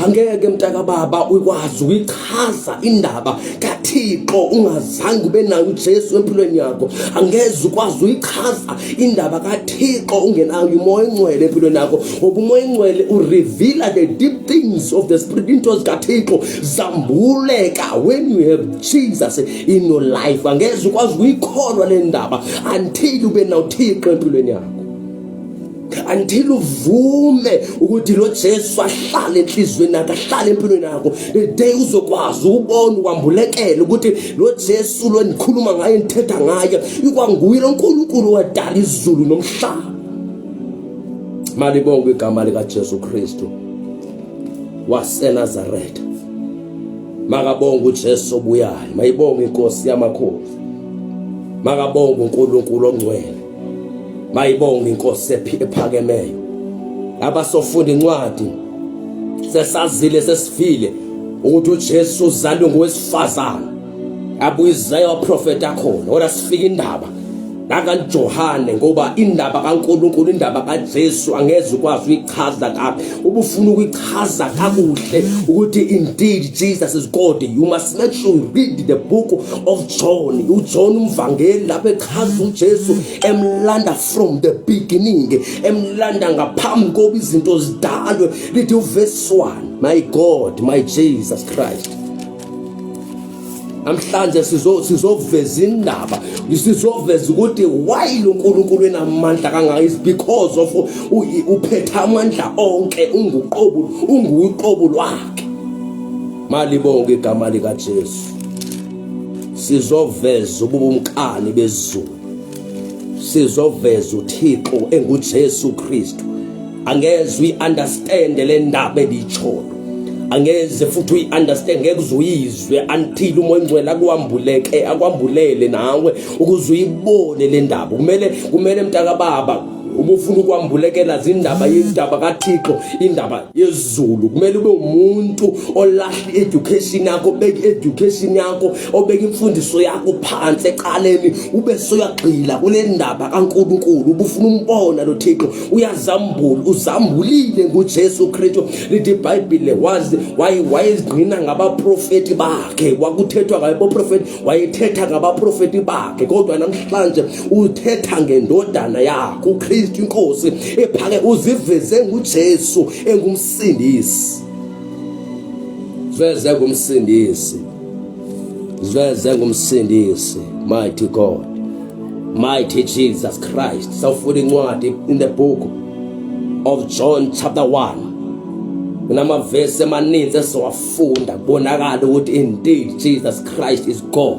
Angeke mntaka baba ukwazi ukuyichaza indaba kaThixo ungazange ube nayo uJesu empilweni yakho. Angeze ukwazi uyichaza indaba kaThixo ungenayo uMoya oNgcwele empilweni yakho, ngoba uMoya oNgcwele ureveala the deep things of the spirit. Into zikaThixo zambuleka when you have Jesus in your life. Angeze ukwazi ukuyikholwa le ndaba until ube nawo uThixo empilweni yakho, until uvume ukuthi lo Jesu ahlale enhliziyweni yakho, ahlale empilweni yakho. The day uzokwazi ukubona, ukwambulekela ukuthi lo Jesu lo endikhuluma ngaye, ndithetha ngaye, ikwanguye lo Nkulunkulu wadala izulu nomhlaba. Malibongwe igama likaJesu Kristu waseNazaretha. Makabonge uJesu obuyayo, mayibonge inkosi yamakhosi, makabonge uNkulunkulu ongcwele, mayibonge inkosi ephakemeyo. Abasofunda incwadi sesazile, sesifile ukuthi uJesu uzalwe ngowesifazane, abuyizayo waprofeta khona. Kodwa sifika indaba nakaJohane, ngoba indaba kaNkulunkulu, indaba kaJesu angeze ukwazi ukuyichaza kabi. Ubufuna ukuyichaza kakuhle ukuthi indeed Jesus is God, you must make sure you read the book of John, uJohn umvangeli, lapho echaza uJesu, emlanda from the beginning, emlanda ngaphambi kokuba izinto zidalwe. Lithi uverse 1, my God, my Jesus Christ, namhlanje sizoveza indaba, sizoveza ukuthi why lo nkulunkulu enamandla kangaka is because of uphethe amandla onke, unguqobo, unguqobo lwakhe. Malibonke igama likaJesu. Sizoveza ubumkani bezulu, sizoveza uThixo enguJesu Kristu. Angeze uyi-understand le ndaba endiyitshoyo, angeze futhi uyi-understand, ngeke uze uyizwe until uMoya oNgcwele akwambuleke, akwambulele nawe ukuze uyibone le ndaba. Kumele mntakababa, uma ufuna ukwambulekela zindaba, indaba kaThixo, indaba yezulu, kumele ube umuntu olahla i-education yakho, obeka i-education yakho, obeka imfundiso yakho phansi ecaleni, ube soyagxila kule ndaba kaNkulunkulu. Ubufuna umbona lo Thixo, uyazambula, uzambulile nguJesu Kristu. Lithi iBhayibhile wazi wayezingqina ngabaprofeti bakhe, kwakuthethwa ngabaprofeti, wayethetha ngabaprofeti bakhe, kodwa namhlanje uthetha ngendodana yakhe uKristu inkosi ephake, uziveze nguJesu engumsindisi, veze ngumsindisi, veze ngumsindisi. Mighty God, mighty Jesus Christ. Sawufunda incwadi in the book of John chapter 1, kunamavesi amaninzi esizowafunda kubonakala ukuthi indeed Jesus Christ is God.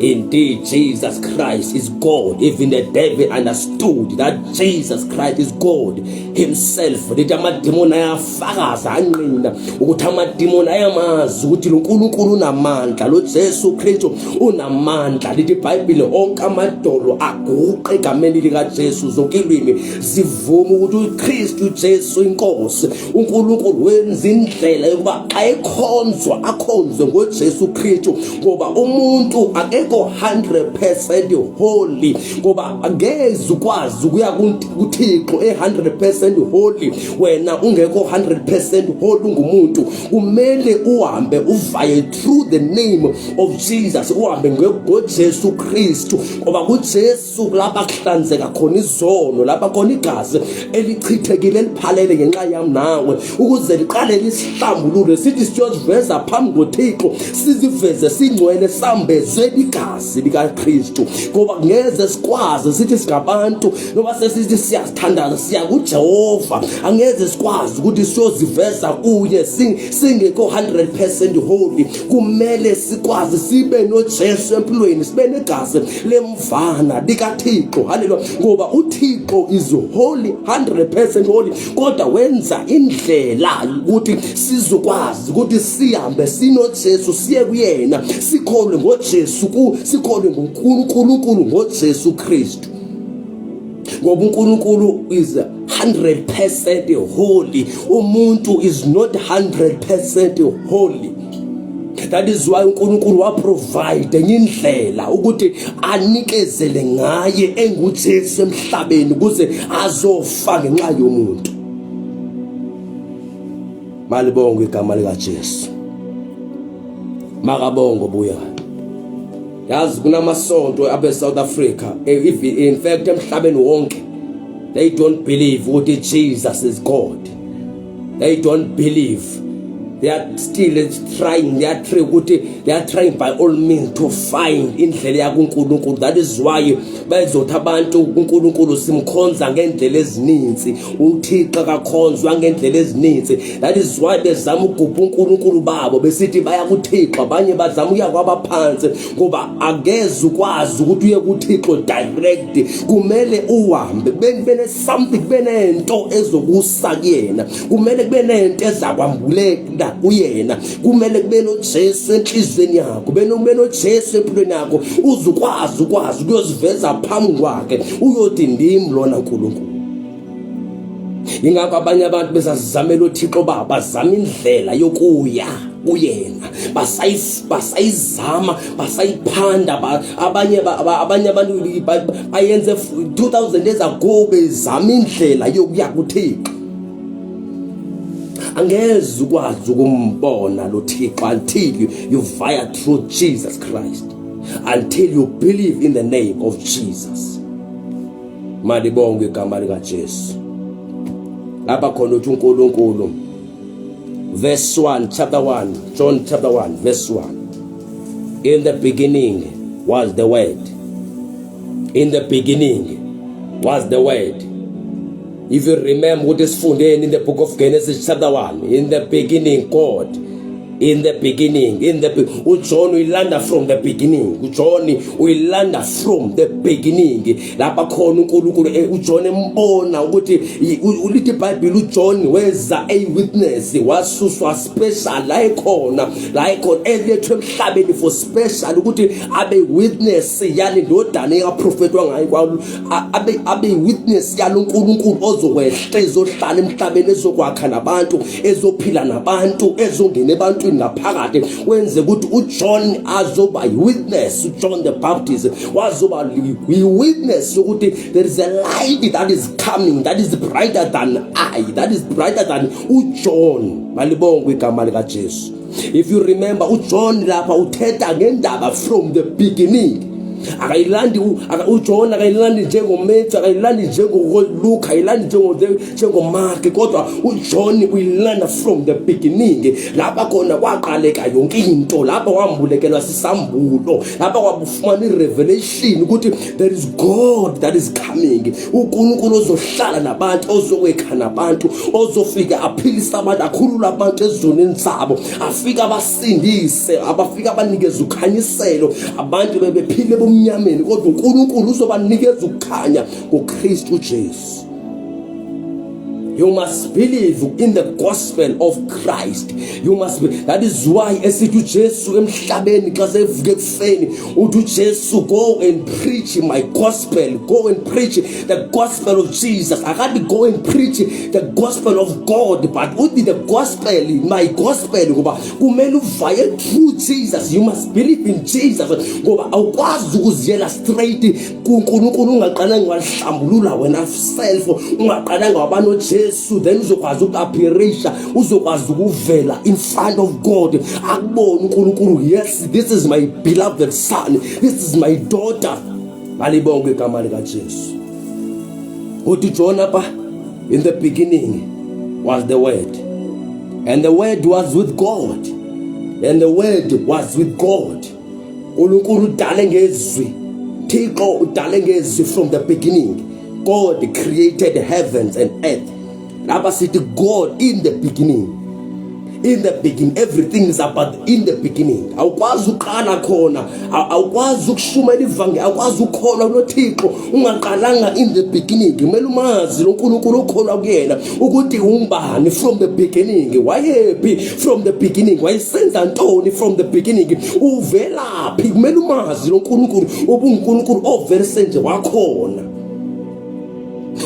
Indeed, Jesus Christ is God. Even the devil understood that Jesus Christ is God himself. Lithi amadimoni ayafakaza, anqina ukuthi amadimoni ayamazi ukuthi lo Nkulunkulu unamandla, lo Jesu Kristu unamandla. Lithi iBhayibheli onke amadolo aguqe egameni likaJesu, zonke ilwimi zivume ukuthi uKristu Jesu inkosi. uNkulunkulu wenza indlela yokuba xa ekhonzwa akhonzwe ngoJesu Kristu, ngoba umuntu akekho 100% holy, ngoba angeze ukwazi ukuya kuThixo e100% holy wena ungekho 100% holy. Ungumuntu, kumele uhambe uvaye through the name of Jesus, uhambe ngoJesu Kristu, ngoba kuJesu suku lapha kuhlanzeka khona izono, lapha khona igazi elichithekile eliphalele ngenxa yami nawe ukuze liqale lisihlambulule, sithi siyoziveza phambi koThixo, siziveze singcwele, sambezwe igazi likaKristu, ngoba ngeze sikwazi sithi singabantu, noma sesithi siyazithandaza siya kuJehova, angeze sikwazi ukuthi siyoziveza kuye singekho 100% holy. Kumele sikwazi sibe noJesu empilweni, sibe negazi lemvana likaThixo. Haleluya! Ngoba uThixo is holy, 100% holy, kodwa wenza indlela ukuthi sizokwazi ukuthi sihambe sinoJesu, siye kuyena, sikholwe ngoJesu, sikholwe ngoNkulunkulu ngoJesu Kristu, ngoba uNkulunkulu is 100% holy, umuntu is not 100% holy. That is why uNkulunkulu waprovide enye indlela ukuthi anikezele ngaye enguJesu emhlabeni ukuze azofa ngenxa yomuntu. Malibongwe igama likaJesu. Makabongo buya. Yazi kunamasonto abe South Africa, if in fact emhlabeni wonke, they don't believe ukuthi Jesus is God. They don't believe. They are still trying, they are trying ukuthi they are trying by all means to find indlela yakuNkulunkulu. That is why bezothi abantu uNkulunkulu simkhonza ngendlela ezininzi, uThixo akakhonzwa ngendlela ezininzi. That is why bezama ukugubha uNkulunkulu babo besithi baya kuThixo, abanye bazama ukuya kwabaphansi, ngoba angeze ukwazi ukuthi uye kuThixo direct, kumele uhambe bene something, kube nento ezokusa kuyena, kumele kube nento ezakwambulela kuyena, kumele kube noJesu enhlizweni yakho, kube noJesu empilweni yakho, uzukwazi ukwazi ukuyoziveza phambi kwakhe, uyothi ndim lona uNkulunkulu. Ingakho abanye abantu besazamela uThixo babo, bazama indlela yokuya kuyena, basayizama, basayiphanda. Abanye abantu bayenze 2000 years ago bezama indlela yokuya kuThixo. Angeze ukwazi ukumbona lo Thixo until you via through Jesus Christ, until you believe in the name of Jesus. Malibongwe igama likaJesu. Lapha khona uthi uNkulunkulu, verse 1, chapter 1, John chapter 1 verse 1, in the beginning was the Word, in the beginning was the Word. If you remember ukuthi sifundeni in the book of Genesis chapter 1, in the beginning God, in the beginning, in the uJohn uyilanda from the beginning, uJohn uyilanda from the beginning. Lapha khona uNkulunkulu, uJohn embona ukuthi ulithi iBhayibheli uJohn weza a witness, wasuswa special la ekhona, la ekhona, elethwe emhlabeni for special ukuthi abe witness yale ndodana eyaprofetwa ngayo, abe witness yalo uNkulunkulu ozokwehla ezohlala emhlabeni, ezokwakha nabantu, ezophila nabantu, ezongena ebantwini ngaphakathi. Wenze ukuthi uJohn azoba witness, uJohn the Baptist wazoba witness ukuthi there is a light that is coming, that is brighter than I, that is brighter than uJohn. Malibongwe igama likaJesu. If you remember, uJohn lapha uthetha ngendaba from the beginning. Akayilandi uJohn, akayilandi njengoMatthew, akayilandi njengoLuke, akayilandi njengoMark, kodwa uJohn uyilanda from the beginning, lapha khona kwaqaleka yonke into, lapha wambulekelwa sisambulo, lapha kwabufumana irevelation ukuthi there is God that is coming, uNkulunkulu ozohlala nabantu, ozokwekha nabantu, ozofika aphilisa abantu, akhulula abantu ezoneni zabo, afika abasindise, abafika abanikeze ukhanyiselo. Abantu bebephile ebumnyameni, kodwa uNkulunkulu uzobanikeza ukukhanya ngoKristu Jesu. You must believe in the gospel of Christ. You must be. That is why esithi uJesu emhlabeni xa sevuke ekufeni, uthi uJesu, "Go and preach my gospel. Go and preach the gospel of Jesus." Akathi go and preach the gospel of God, but uthi the gospel, my gospel, ngoba kumele uvaye through Jesus. You must believe in Jesus, ngoba awukwazi ukuziyela straight kuNkulunkulu ungaqalanga wahlambulula wena self, ungaqalanga waba noJesu, then uzokwazi uku-appearisha, uzokwazi ukuvela in front of God, akubone uNkulunkulu, "Yes, this is my beloved son, this is my daughter." Malibonke igama likaJesu. Uthi John apha, in the beginning was the Word, and the Word was with God, and the Word was with God. uNkulunkulu udale ngezwi, Thixo udale ngezwi. From the beginning God created heavens and earth. Lapha sithi God in the beginning, in the beginning. Everything is about in the beginning. Awukwazi uqala khona, awukwazi ukushumela ivangeli, awukwazi ukukholwa kunoThixo ungaqalanga in the beginning. Kumele umazi lo nkulunkulu okholwa kuyena ukuthi ungubani from the beginning, wayephi from the beginning, wayesenza ntoni from the beginning, uvelaphi. Kumele umazi lo nkulunkulu ubungunkulunkulu ovele senje wakhona.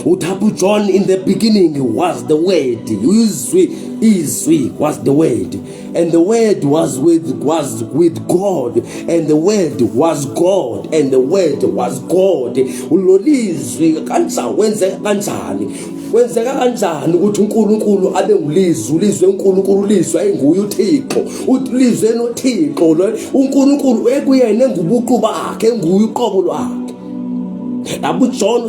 Uthapha uJohn, in the beginning was the Word, izwi, izwi was the Word, and the Word was with God, and the Word was God, and the Word was God. Lolizwi kanjani, wenzeka kanjani? Kwenzeka kanjani ukuthi uNkulunkulu abe ngulizwi, ulizwe uNkulunkulu, ulizwe ayinguye uThixo, ulizwe noThixo lo uNkulunkulu ekuyena engubuqu bakhe, enguye uqobo lwakhe. Lapho uJohn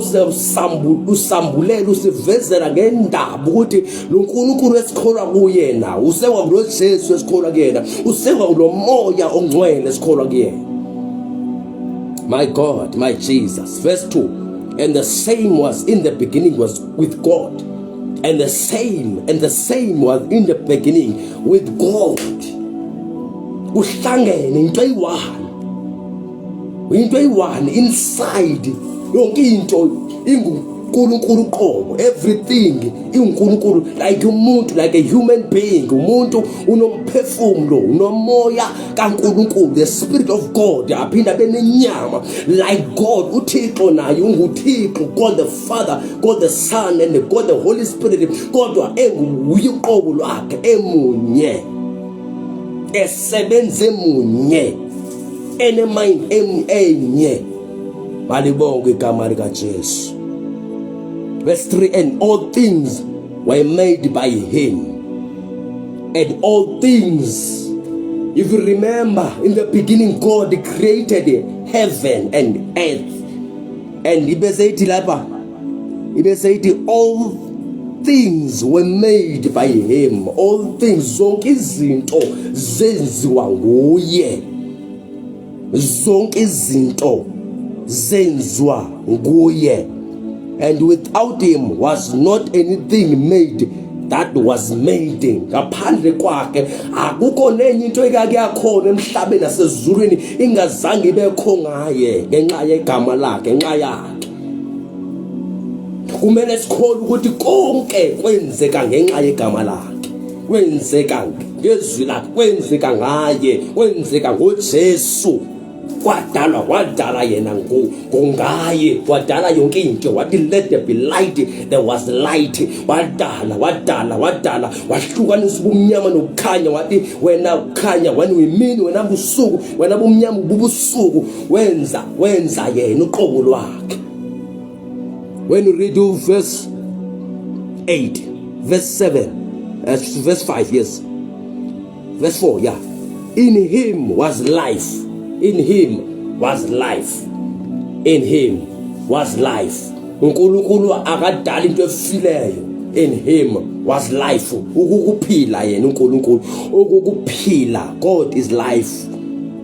usambulela usivezela ngendaba ukuthi lo nkulunkulu esikholwa kuyena usekwa kulo Jesu esikholwa kuyena, usekwa kulo moya ongcwele esikholwa kuyena. My God, my Jesus. Verse 2. And the same was in the beginning was with God. And the same, and the same was in the beginning with God. Kuhlangene into eyi-one. Into eyi-one inside yonke into inguNkulunkulu uqobo. Everything inguNkulunkulu, like umuntu, like a human being. Umuntu unomphefumulo, unomoya kaNkulunkulu, the spirit of God, aphinda abe nenyama like God. uThixo naye unguThixo, God the Father, God the Son and God the Holy Spirit, kodwa enguye uqobo lwakhe, emunye, esebenze munye, enemind enye. Malibonke igama likaJesu. Verse 3, and all things were made by him, and all things, if you remember, in the beginning God created heaven and earth, and ibese ithi lapha, ibese ithi all things were made by him. All things, zonke izinto zenziwa nguye, zonke izinto zenziwa nguye. And without him was not anything made that was made. Ngaphandle kwakhe akukho nenye into ekake yakhona emhlabeni nasezulwini ingazange ibekho ngaye, ngenxa yegama lakhe, ngenxa yakhe. Kumele sikholwe ukuthi konke kwenzeka ngenxa yegama lakhe, kwenzeka ngezwi lakhe, kwenzeka ngaye, kwenzeka ngoJesu. Kwadalwa, wadala yena ngongaye, wadala yonke into. Wathi, "Let there be light," there was light. Wadala, wadala, wadala, wahlukanisa ubumnyama nokukhanya. Wathi, "Wena kukhanya, wena uyimini, wena busuku, wena bumnyama bubusuku." Wenza, wenza yena uqobo lwakhe. When you read verse 8, verse 7, verse 5, yes, verse 4, yeah, in him was life, in him was life, in him was life. uNkulunkulu akadala into efileyo. In him was life, ukukuphila yena uNkulunkulu, ukukuphila. God is life,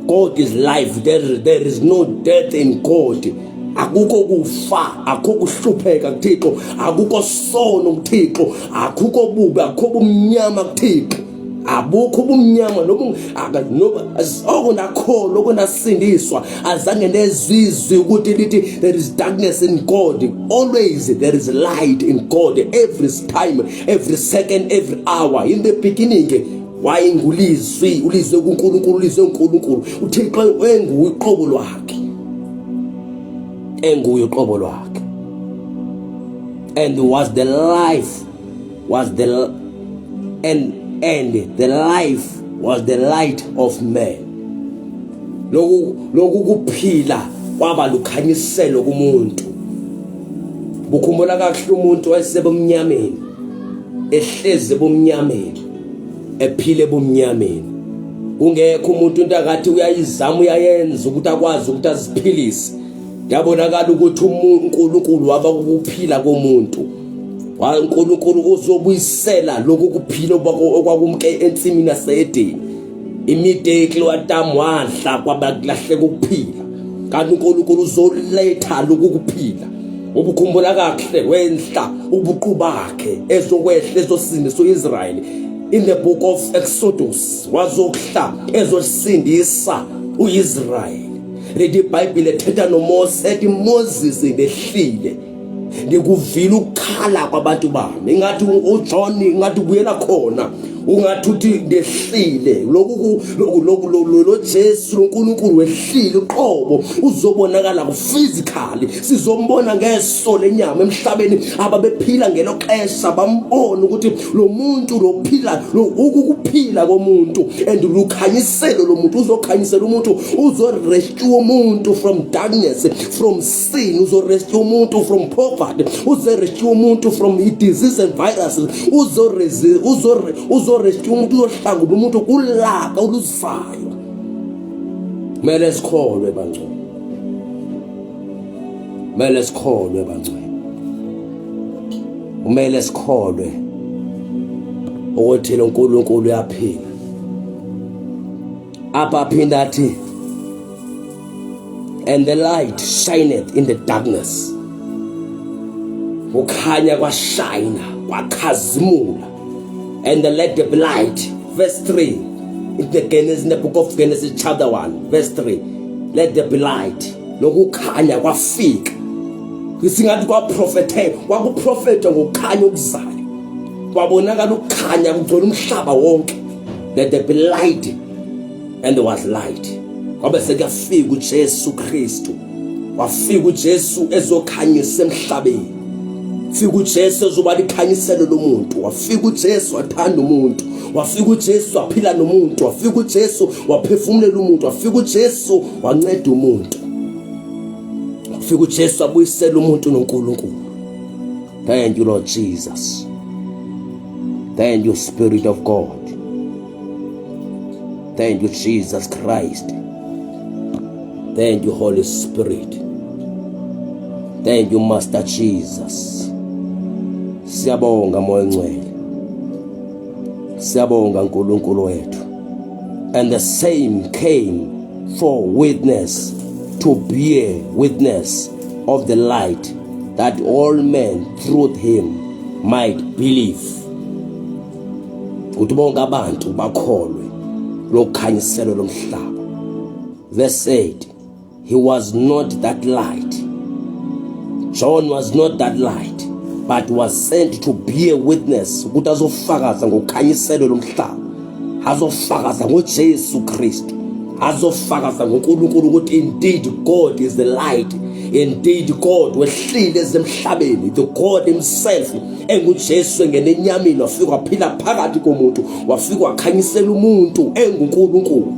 God is life. There is no death in God. Akukho kufa, akukho kuhlupheka kuThixo, akukho sono kuThixo, akukho bubi, akukho bumnyama kuThixo, abukho ubumnyama noba oko nakholwa, oko nasindiswa, azange nezizwi ukuthi lithi there is darkness in God. Always there is light in God, every time, every second, every hour. In the beginning wayengulizwi, ulizwe kuNkulunkulu, ulizwe uNkulunkulu, uThixo enguye uqobo lwakhe, enguye uqobo lwakhe. And was the life was the and the life was the light of man. Lokhu kuphila kwaba lukhanyiselo kumuntu. Bukhumbula kahle, umuntu wayesebumnyameni, ehlezi ebumnyameni, ephile ebumnyameni, kungekho umuntu into akathi uyayizama, uyayenza ukuthi akwazi ukuthi aziphilise. Yabonakala ukuthi uNkulunkulu waba ukuphila komuntu. UNkulunkulu uzobuyisela lokhu kuphila okwakumke ensimini yaseEdeni. Immediately uAdam wadla, kwabakulahleka ukuphila, kanti uNkulunkulu uzoletha lokhu kuphila. Ubukhumbula kahle, wenhla ubuqu bakhe ezokwehla ezosindisa uIsrael. In the book of Exodus wazokuhla ezosindisa uIsrael. Lithi iBhayibhile ethetha noMose, ethi, "Moses, ndehlile, ndikuvile ukukhala kwabantu bami." Ingathi uJohn ingathi ubuyela khona. Ungathi uthi ndehlile lokhu lokhu lo Jesu loNkulunkulu wehlile uqobo uzobonakala ku physically, sizombona ngeso lenyama emhlabeni. Ababephila ngelo xesha bambona ukuthi lo muntu lophila ukuphila komuntu and lukhanyiselo lomuntu, uzokhanyisela umuntu, uzorescue umuntu from darkness, from sin, uzorescue umuntu from poverty, uzorescue umuntu from disease and viruses, uzorescue umuntu, uzohlangula umuntu kulaka oluzayo. Kumele sikholwe bangcwele, kumele sikholwe bangcwele, kumele sikholwe ukuthi lo nkulunkulu uyaphila. Apha aphinda athi, and the light shineth in the darkness. Ukhanya kwashayina, kwakhazimula. And the let there be light, verse 3 in the Genesis, in the book of Genesis chapter 1 verse 3, let there be light. Lokukhanya kwafika, singathi kwaprofethe, kwakuprofetha ngokukhanya okuzayo, kwabonakala ukukhanya kugcwele umhlaba wonke. Let there be light, and there was light. Kwabe sekuyafika uJesu Kristu, wafika uJesu ezokhanyisa emhlabeni, fika uJesu ezoba likhanyiselo lomuntu, wafika uJesu wathanda umuntu, wafika uJesu waphila nomuntu, wafika uJesu waphefumulela umuntu, wafika uJesu wanceda umuntu, wafika uJesu wabuyisela umuntu noNkulunkulu. Thank you, Lord Jesus. Thank you, Spirit of God. Thank you, Jesus Christ. Thank you, Holy Spirit. Thank you, Master Jesus. Siyabonga Moya Ngcwele. Siyabonga uNkulunkulu wethu. And the same came for witness, to bear witness of the light, that all men through him might believe. Ukuthi bonke abantu bakholwe lokhanyiselo lomhlaba. Verse 8, he was not that light. John was not that light, but was sent to bear witness, ukuthi azofakaza ngokhanyiselo lomhlaba, azofakaza ngoJesu Kristu, azofakaza ngoNkulunkulu ukuthi indeed God is the light, indeed God wehlile ezemhlabeni, the God himself enguJesu engene enyameni, wafika waphila phakathi komuntu, wafika wakhanyisela umuntu enguNkulunkulu.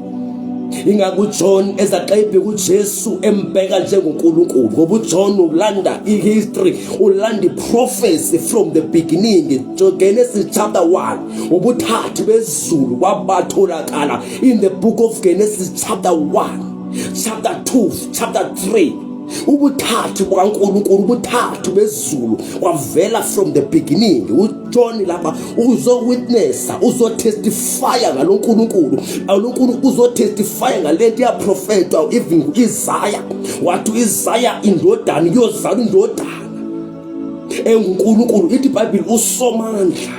Ingakho uJohn ezaxebhe kuJesu embheka njengoNkulunkulu, ngoba uJohn ulanda ihistory, ulanda iprophecy from the beginning, Genesis chapter 1, ubuthathu bezulu kwabatholakala in the book of Genesis chapter 1, chapter 2, chapter 3. Ubuthathu bukaNkulunkulu, ubuthathu bezulu kwavela from the beginning. UJohn lapha uzowitnessa, uzotestifya ngaloNkulunkulu, aloNkulunkulu uzotestifya ngalento yaprofetwa even uIsaya. Wathi uIsaya indodana iyozala indodana enguNkulunkulu. Ithi iBhayibheli usomandla,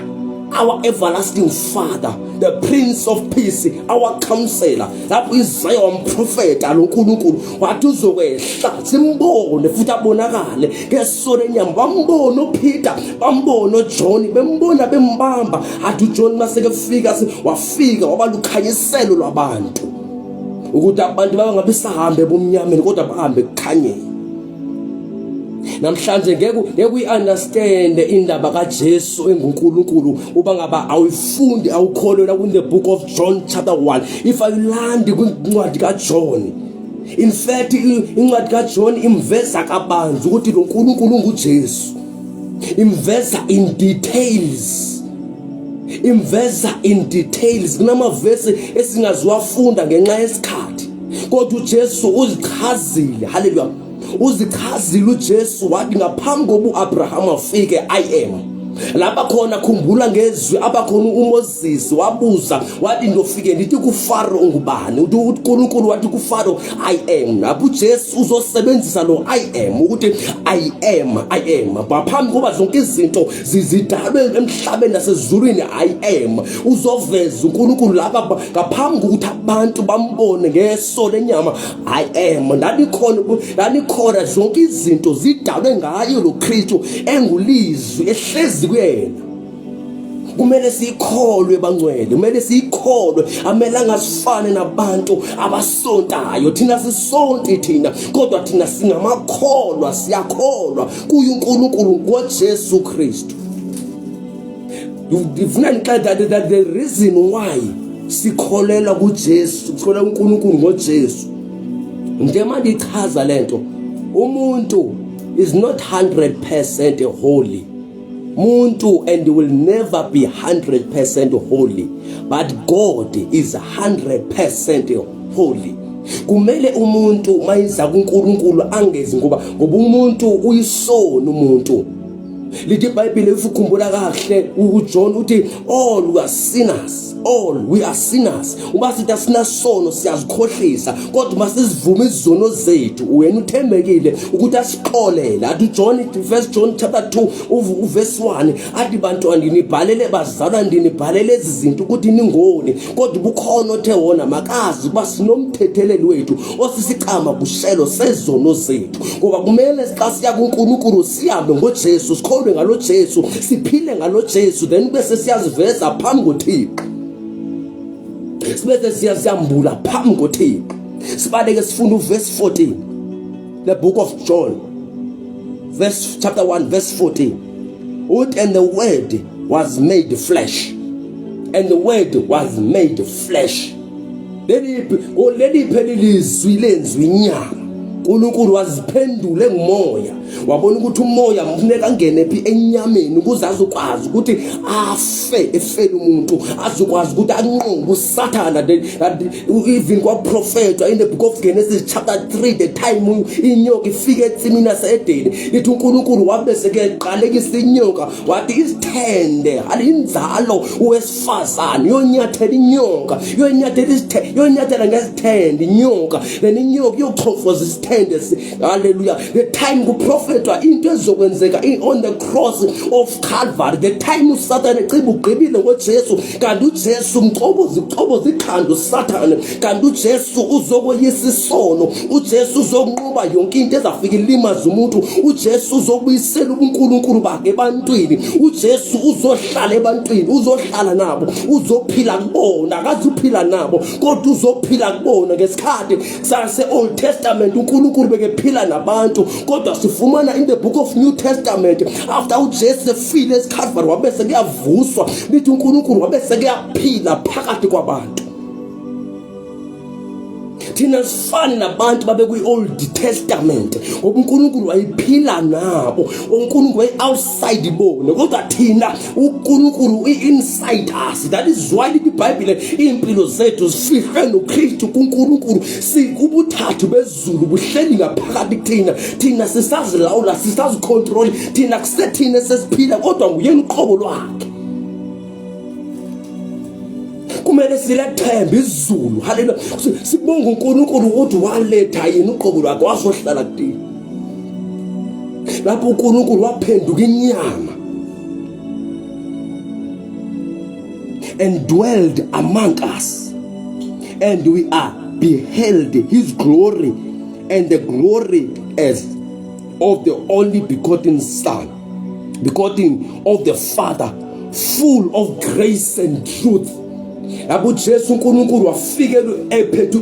our everlasting Father, the Prince of Peace, our Counselor. Lapho Isaya wamprofeta lo nkulunkulu, wathi uzokwehla simbone futhi abonakale ngeso lenyama. Bambona uPeter, bambona uJohn, bembona bembamba. Athi uJohn maseke fika, wafika waba lukhanyiselo lwabantu, ukuthi abantu bangabe sahambe ebumnyameni kodwa bahambe ekukhanyeni. Namhlanje ngeke ngeke uyi-understand indaba kaJesu enguNkulunkulu uba ngaba awuyifundi, awukholelwa in the book of John chapter 1, if ayilandi kwincwadi kaJohn. In fact, incwadi kaJohn imveza kabanzi ukuthi lo nkulunkulu unguJesu, imveza in details, imveza in details. Kunamavesi esingaziwafunda ngenxa yesikhathi, kodwa uJesu uzichazile. Haleluya! Uzichazile uJesu, wathi ngaphambi kokuba uAbraham afike, I am. Lapha khona khumbula ngezwi abakhona uMoses wabuza wathi, ndofike ndithi kuFaro ungubani? Uthi uNkulunkulu wathi kuFaro, I am. Lapho uJesu uzosebenzisa lo I am, ukuthi I am, I am ngaphambi koba zonke izinto zidalwe emhlabeni nasezulwini, I am. Uzoveza uNkulunkulu lapha ngaphambi kokuthi abantu bambone ngeso lenyama. I am, ndanikhona, ndanikhona, zonke izinto zidalwe ngayo lo Kristu engulizwi ehlezi kuyena. Kumele siyikholwe bangcwele, kumele siyikholwe. Amelanga sifane nabantu abasontayo. Thina sisonti thina, kodwa thina singamakholwa, siyakholwa kuye uNkulunkulu ngoJesu Kristu. Ngifuna ngixela that the reason why sikholelwa kuJesu, sikholelwa kuNkulunkulu ngoJesu. Njengoba ndichaza lento, umuntu is not 100% holy. Muntu and will never be 100% holy, but God is 100% holy. Kumele umuntu mayiza kuNkulunkulu angezi ngoba umuntu uyisoni umuntu. Lithi iBhayibheli if ukhumbula kahle uJohn uthi all we are sinners, all we are sinners. Uba sithi asinasono siyazikhohlisa, kodwa uma sizivuma izono zethu wena uthembekile ukuthi asixolele. Athi uJohn, first John chapter 2 uverse 1, athi bantwana ndinibhalele, bazalwa ndinibhalele ezi zinto ukuthi ningoni, kodwa ubukhona othe wona makazi ukuba sinomthetheleli wethu osisicama kushelo sezono zethu. Ngoba kumele xa siya kuNkulunkulu sihambe ngoJesu, sikholwe ngalo Jesu, siphile ngalo Jesu, then bese siyaziveza phambi koThixo, sibese siyaziyambula phambi koThixo. Sibaleke sifuna uverse 14, the book of John, verse chapter 1 verse 14, uthi and the word was made flesh, and the word was made flesh. Leliphi leliphi elilizwi lenzwi inyama? uNkulunkulu waziphendula engumoya, wabona ukuthi umoya kufuneka angene phi enyameni ukuze azokwazi ukuthi afe, efele umuntu, azokwazi ukuthi anqobe uSathana. Even kwaprofetwa in the book of Genesis chapter 3, the time inyoka ifike ensimini yaseEdeni, ithi uNkulunkulu wabe sekeqalekisa inyoka, wathi isithende alinzalo wesifazane yonyathela inyoka, yonyathela isithende, yonyathela ngesithende inyoka, then inyoka iyochofoza isithende. Hallelujah. The time kuprofetwa into ezokwenzeka on the cross of Calvary, the time uSathane eciba ugqibile ngoJesu, kanti uJesu umcobozi ucoboza ikhanda uSathane, kanti uJesu uzokoyisa isono, uJesu uzokunqoba yonke into ezafika ilimaza umuntu, uJesu uzobuyisela ubuNkulunkulu bakhe ebantwini, uJesu uzohlala ebantwini, uzohlala nabo, uzophila kubona. Akazuphila nabo kodwa uzophila kubona. Ngesikhathi sase Old Testament uNkulunkulu bekephila nabantu, kodwa sifumana in the book of New Testament after uJesu efile eCalvary wabe sekuyavuswa, lithi uNkulunkulu wabe sekuyaphila phakathi kwabantu. Thina sifani nabantu babe kwi-Old Testament, ngoba uNkulunkulu wayephila nabo, uNkulunkulu waye-outside bona, kodwa thina uNkulunkulu uyi-inside us. That is why lithi iBhayibhile iy'mpilo zethu zifihlwe noKristu kuNkulunkulu. Ubuthathu bezulu buhleli ngaphakathi kuthina. Thina sisazilawula, sisazicontrol, thina kusethina sesiphila, kodwa nguyena uqobo lwakhe. Kumele silethembe izulu. Haleluya. Sibonga uNkulunkulu ukuthi waletha yena uqobo lwakhe wazohlala kuthina. Lapho uNkulunkulu waphenduka inyama and dwelled among us, and we are beheld his glory, and the glory as of the only begotten Son, begotten of the Father, full of grace and truth. Yabo uJesu uNkulunkulu wafikela ephethe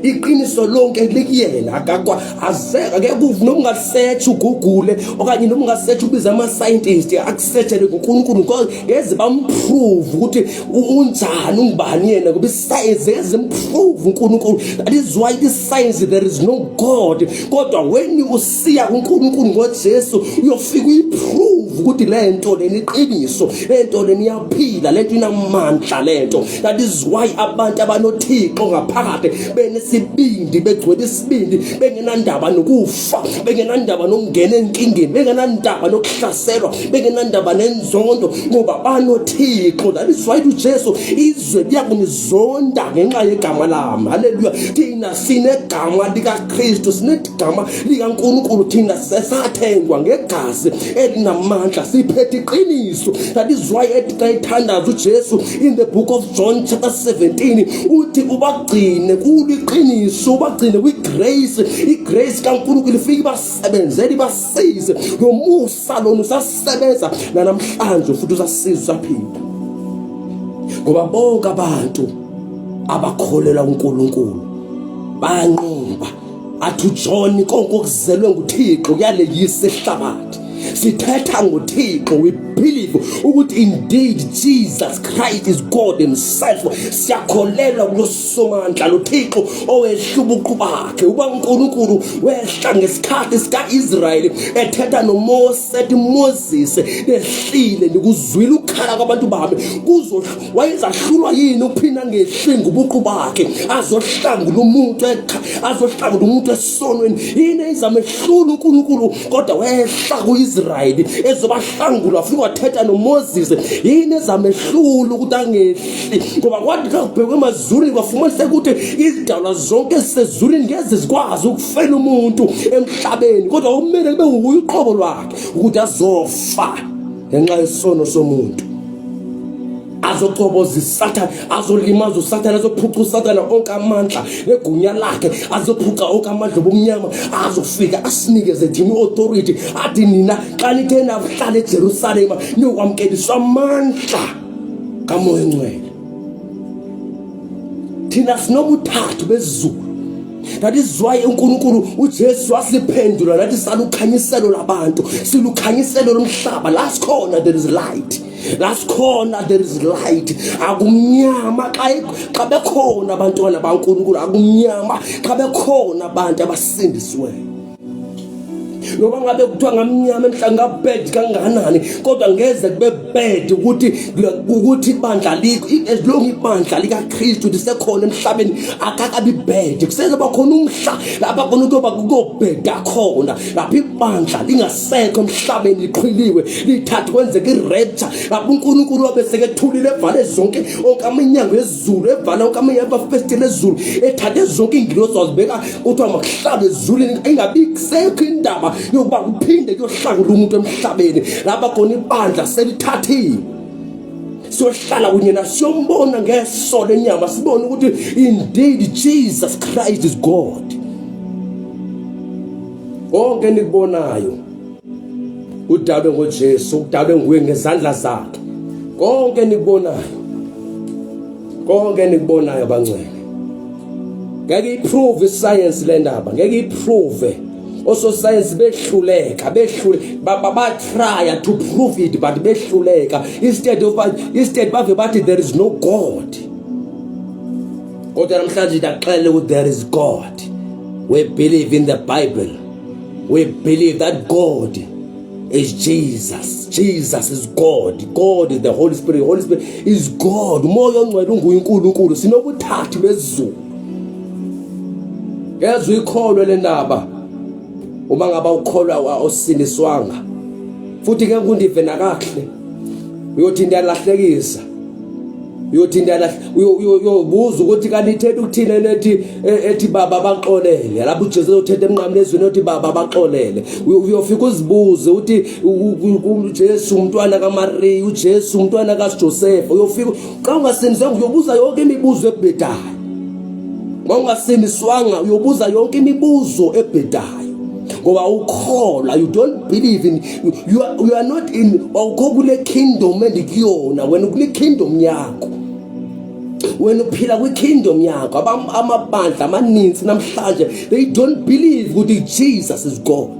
iqiniso lonke likuyena, akakwa azeka ngeke uve noma ungasearch ugugule okanye noma ungasearch ubiza ama scientist akusearchele kuNkulunkulu, ngeze bamprove ukuthi unjani, ungubani yena, ngoba iscience ngeze improve uNkulunkulu. That is why this science there is no God. Kodwa when usiya kuNkulunkulu ngoJesu uyofika uyiprove ukuthi lento leni iqiniso, lento leni iyaphila, lento inamandla lento. That is why abantu abanoThixo ngaphakathi benesibindi, begcwele isibindi, bengenandaba nokufa, bengenandaba nokungena enkingeni, bengenandaba nokuhlaselwa, bengenandaba nenzondo, ngoba banoThixo. That is why uJesu izwe liyakunizonda ngenxa yegama lami. Haleluya. Thina sinegama likaKristu, sinegama likaNkulunkulu, thina sesathengwa ngegazi elinamandla, siphethe iqiniso. That is why ethi xa ethandaza uJesu in the book of John chapter 17 uthi ubagcine kuliqiniso, ubagcine kwigrace. Igrace kaNkulunkulu ifike ibasebenzele, ibasize. Lo musa lona usasebenza nanamhlanje futhi usasiza, usaphila. Ngoba bonke abantu abakholelwa kuNkulunkulu bayanqoba. Athi uJohn konke okuzelwe nguThixo kuyaleyisa ihlabathi. Sithetha ngoThixo, we believe ukuthi indeed Jesus Christ is God himself. Siyakholelwa kuloSomandla, lo Thixo owehla ubuqu bakhe. Uba uNkulunkulu wehla ngesikhathi sikaIsrayeli ethetha noMose, ethi Moses, nehlile ndikuzwile ukukhala kwabantu bami. Kuzo wayezahlulwa yini ukuphinda ngehli ngubuqu bakhe azohlangula umuntu azohlangula umuntu esonweni? Yini eyizamehlula uNkulunkulu? Kodwa wehla kuIsrayeli ezobahlangula, wafika wathetha noMoses. Yini ezamehlula ukuthi angehli? Ngoba kwathi xa kubhekwe emazulwini kwafumaniseka ukuthi izidalwa zonke ezisezulwini ngeze zikwazi ukufela umuntu emhlabeni, kodwa kumele kube nguye uqobo lwakhe ukuthi azofa ngenxa yesono somuntu, azocoboza isathane, azolimaza usathane, azophuca usathane onke amandla negunya lakhe, azophuca onke amandla obumnyama, azofika asinikeze thina i-authority, athi nina xa nithe nahlala eJerusalema niyokwamkeliswa amandla kaMoya oNgcwele. Thina sinobuthathu bezulu. That is why uNkulunkulu uJesu wasiphendula nathi salukhanyiselo labantu, silukhanyiselo lomhlaba. La sikhona there is light, la sikhona there is light. Akumnyama xa bekhona abantwana baNkulunkulu, akumnyama xa bekhona abantu abasindisiweyo. Noma ngabe kuthiwa ngamnyama emhlabeni, ngabed kangakanani, kodwa ngeze kube bad ukuthi ibandla likho, as long ibandla likaKristu lisekhona emhlabeni akakabi bad. Kusezoba khona umhla lapha khona kuyoba kuyobheda khona, lapho ibandla lingasekho emhlabeni, liqhiliwe, lithathe kwenzeka i-rapture, lapho uNkulunkulu wabe sekethulile, evale zonke onke amanyango ezulu, evale onke amafestile ezulu, ethathe zonke ingilosi wazibeka, kuthiwa makuhlale ezulwini, ingabi kusekho indaba yokuba kuphinde kuyohlangula umuntu emhlabeni. Lapha khona ibandla selithathiwe, siyohlala kunye nasiyombona ngeso lenyama, sibone ukuthi indeed Jesus Christ is God. Konke enikubonayo kudalwe ngoJesu, kudalwe nguye ngezandla zakhe. Konke enikubonayo, konke enikubonayo bangcwele, ngeke iprove iscience le ndaba, ngeke iprove. Ososayensi behluleka, behlule, ba-try to prove it, but behluleka. Instead bave bathi there is no God. Kodwa namhlanje ndiyaxelela ukuthi there is God. We believe in the Bible. We believe that God is Jesus. Jesus is God. God is the Holy Spirit. The Holy Spirit is God. Umoya ongcwele unguye uNkulunkulu. Sinobuthathu bezulu. Ngezwe uyikholwe le ndaba. Uma ngaba ukholwa awusiniswanga. Futhi ngeke undive nakahle. Uyothi ndiyalahlekisa. Uyothi ndiyalahle, uyobuza ukuthi kanti ithetha ukuthini lethi ethi baba baxolele. Lapho uJesu uthethe emnqamlezweni uthi baba baxolele. Uyofika uzibuze uthi uJesu umntwana kaMaria, uJesu umntwana kaJoseph. Uyofika xa ungasindiswanga uyobuza yonke imibuzo ebhedayo. Uma ungasindiswanga uyobuza yonke imibuzo ebhedayo. Ngoba ukholwa, you don't believe in you are not in, awukho kule kingdom endikuyona wena, kule kingdom yakho wena, uphila kwi-kingdom yakho. Amabandla amaninzi namhlanje, they don't believe ukuthi Jesus is God.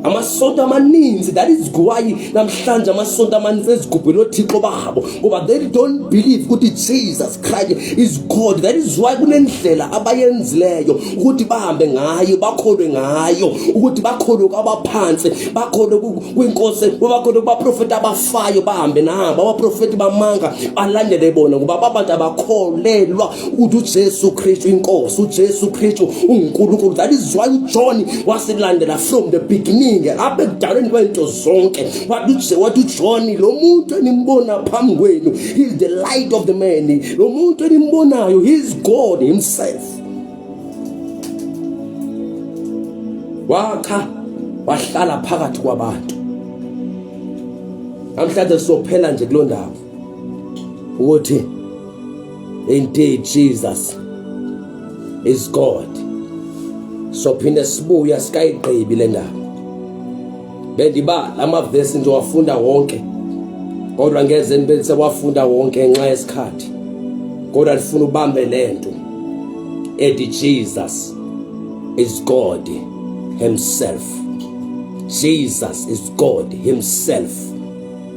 Amasonto amaninzi, that is why namhlanje amasonto amaninzi ezigubhela othixo babo, ngoba they don't believe ukuthi Jesus Christ is God. That is why kunendlela abayenzileyo ukuthi bahambe ngayo, bakholwe ngayo, ukuthi bakholwe kwabaphansi, bakholwe kwinkosi, bakholwe kubaprofeti abafayo, bahambe nabo abaprofeti bamanga, balandele bona, ngoba babantu abakholelwa ukuthi uJesu Kristu inkosi, uJesu Kristu unguNkulunkulu. That is why uJohn wasilandela from the beginning, apha ekudalweni kwento zonke. Wathi uJohn, lo muntu enimbona phambi kwenu, he is the light of the man. Lo muntu enimbonayo, he is God himself. Wakha wahlala phakathi kwabantu. Namhlanje sizophela nje kuloo ndawo ukuthi indeed Jesus is God. Sophinde sibuya sikayigqibi le ndaba. Bendiba amavesi nje wafunda wonke. Kodwa ngeze nibe sewafunda wonke ngenxa yesikhathi. Kodwa ndifuna ubambe lento ethi Jesus is God himself. Jesus is God himself.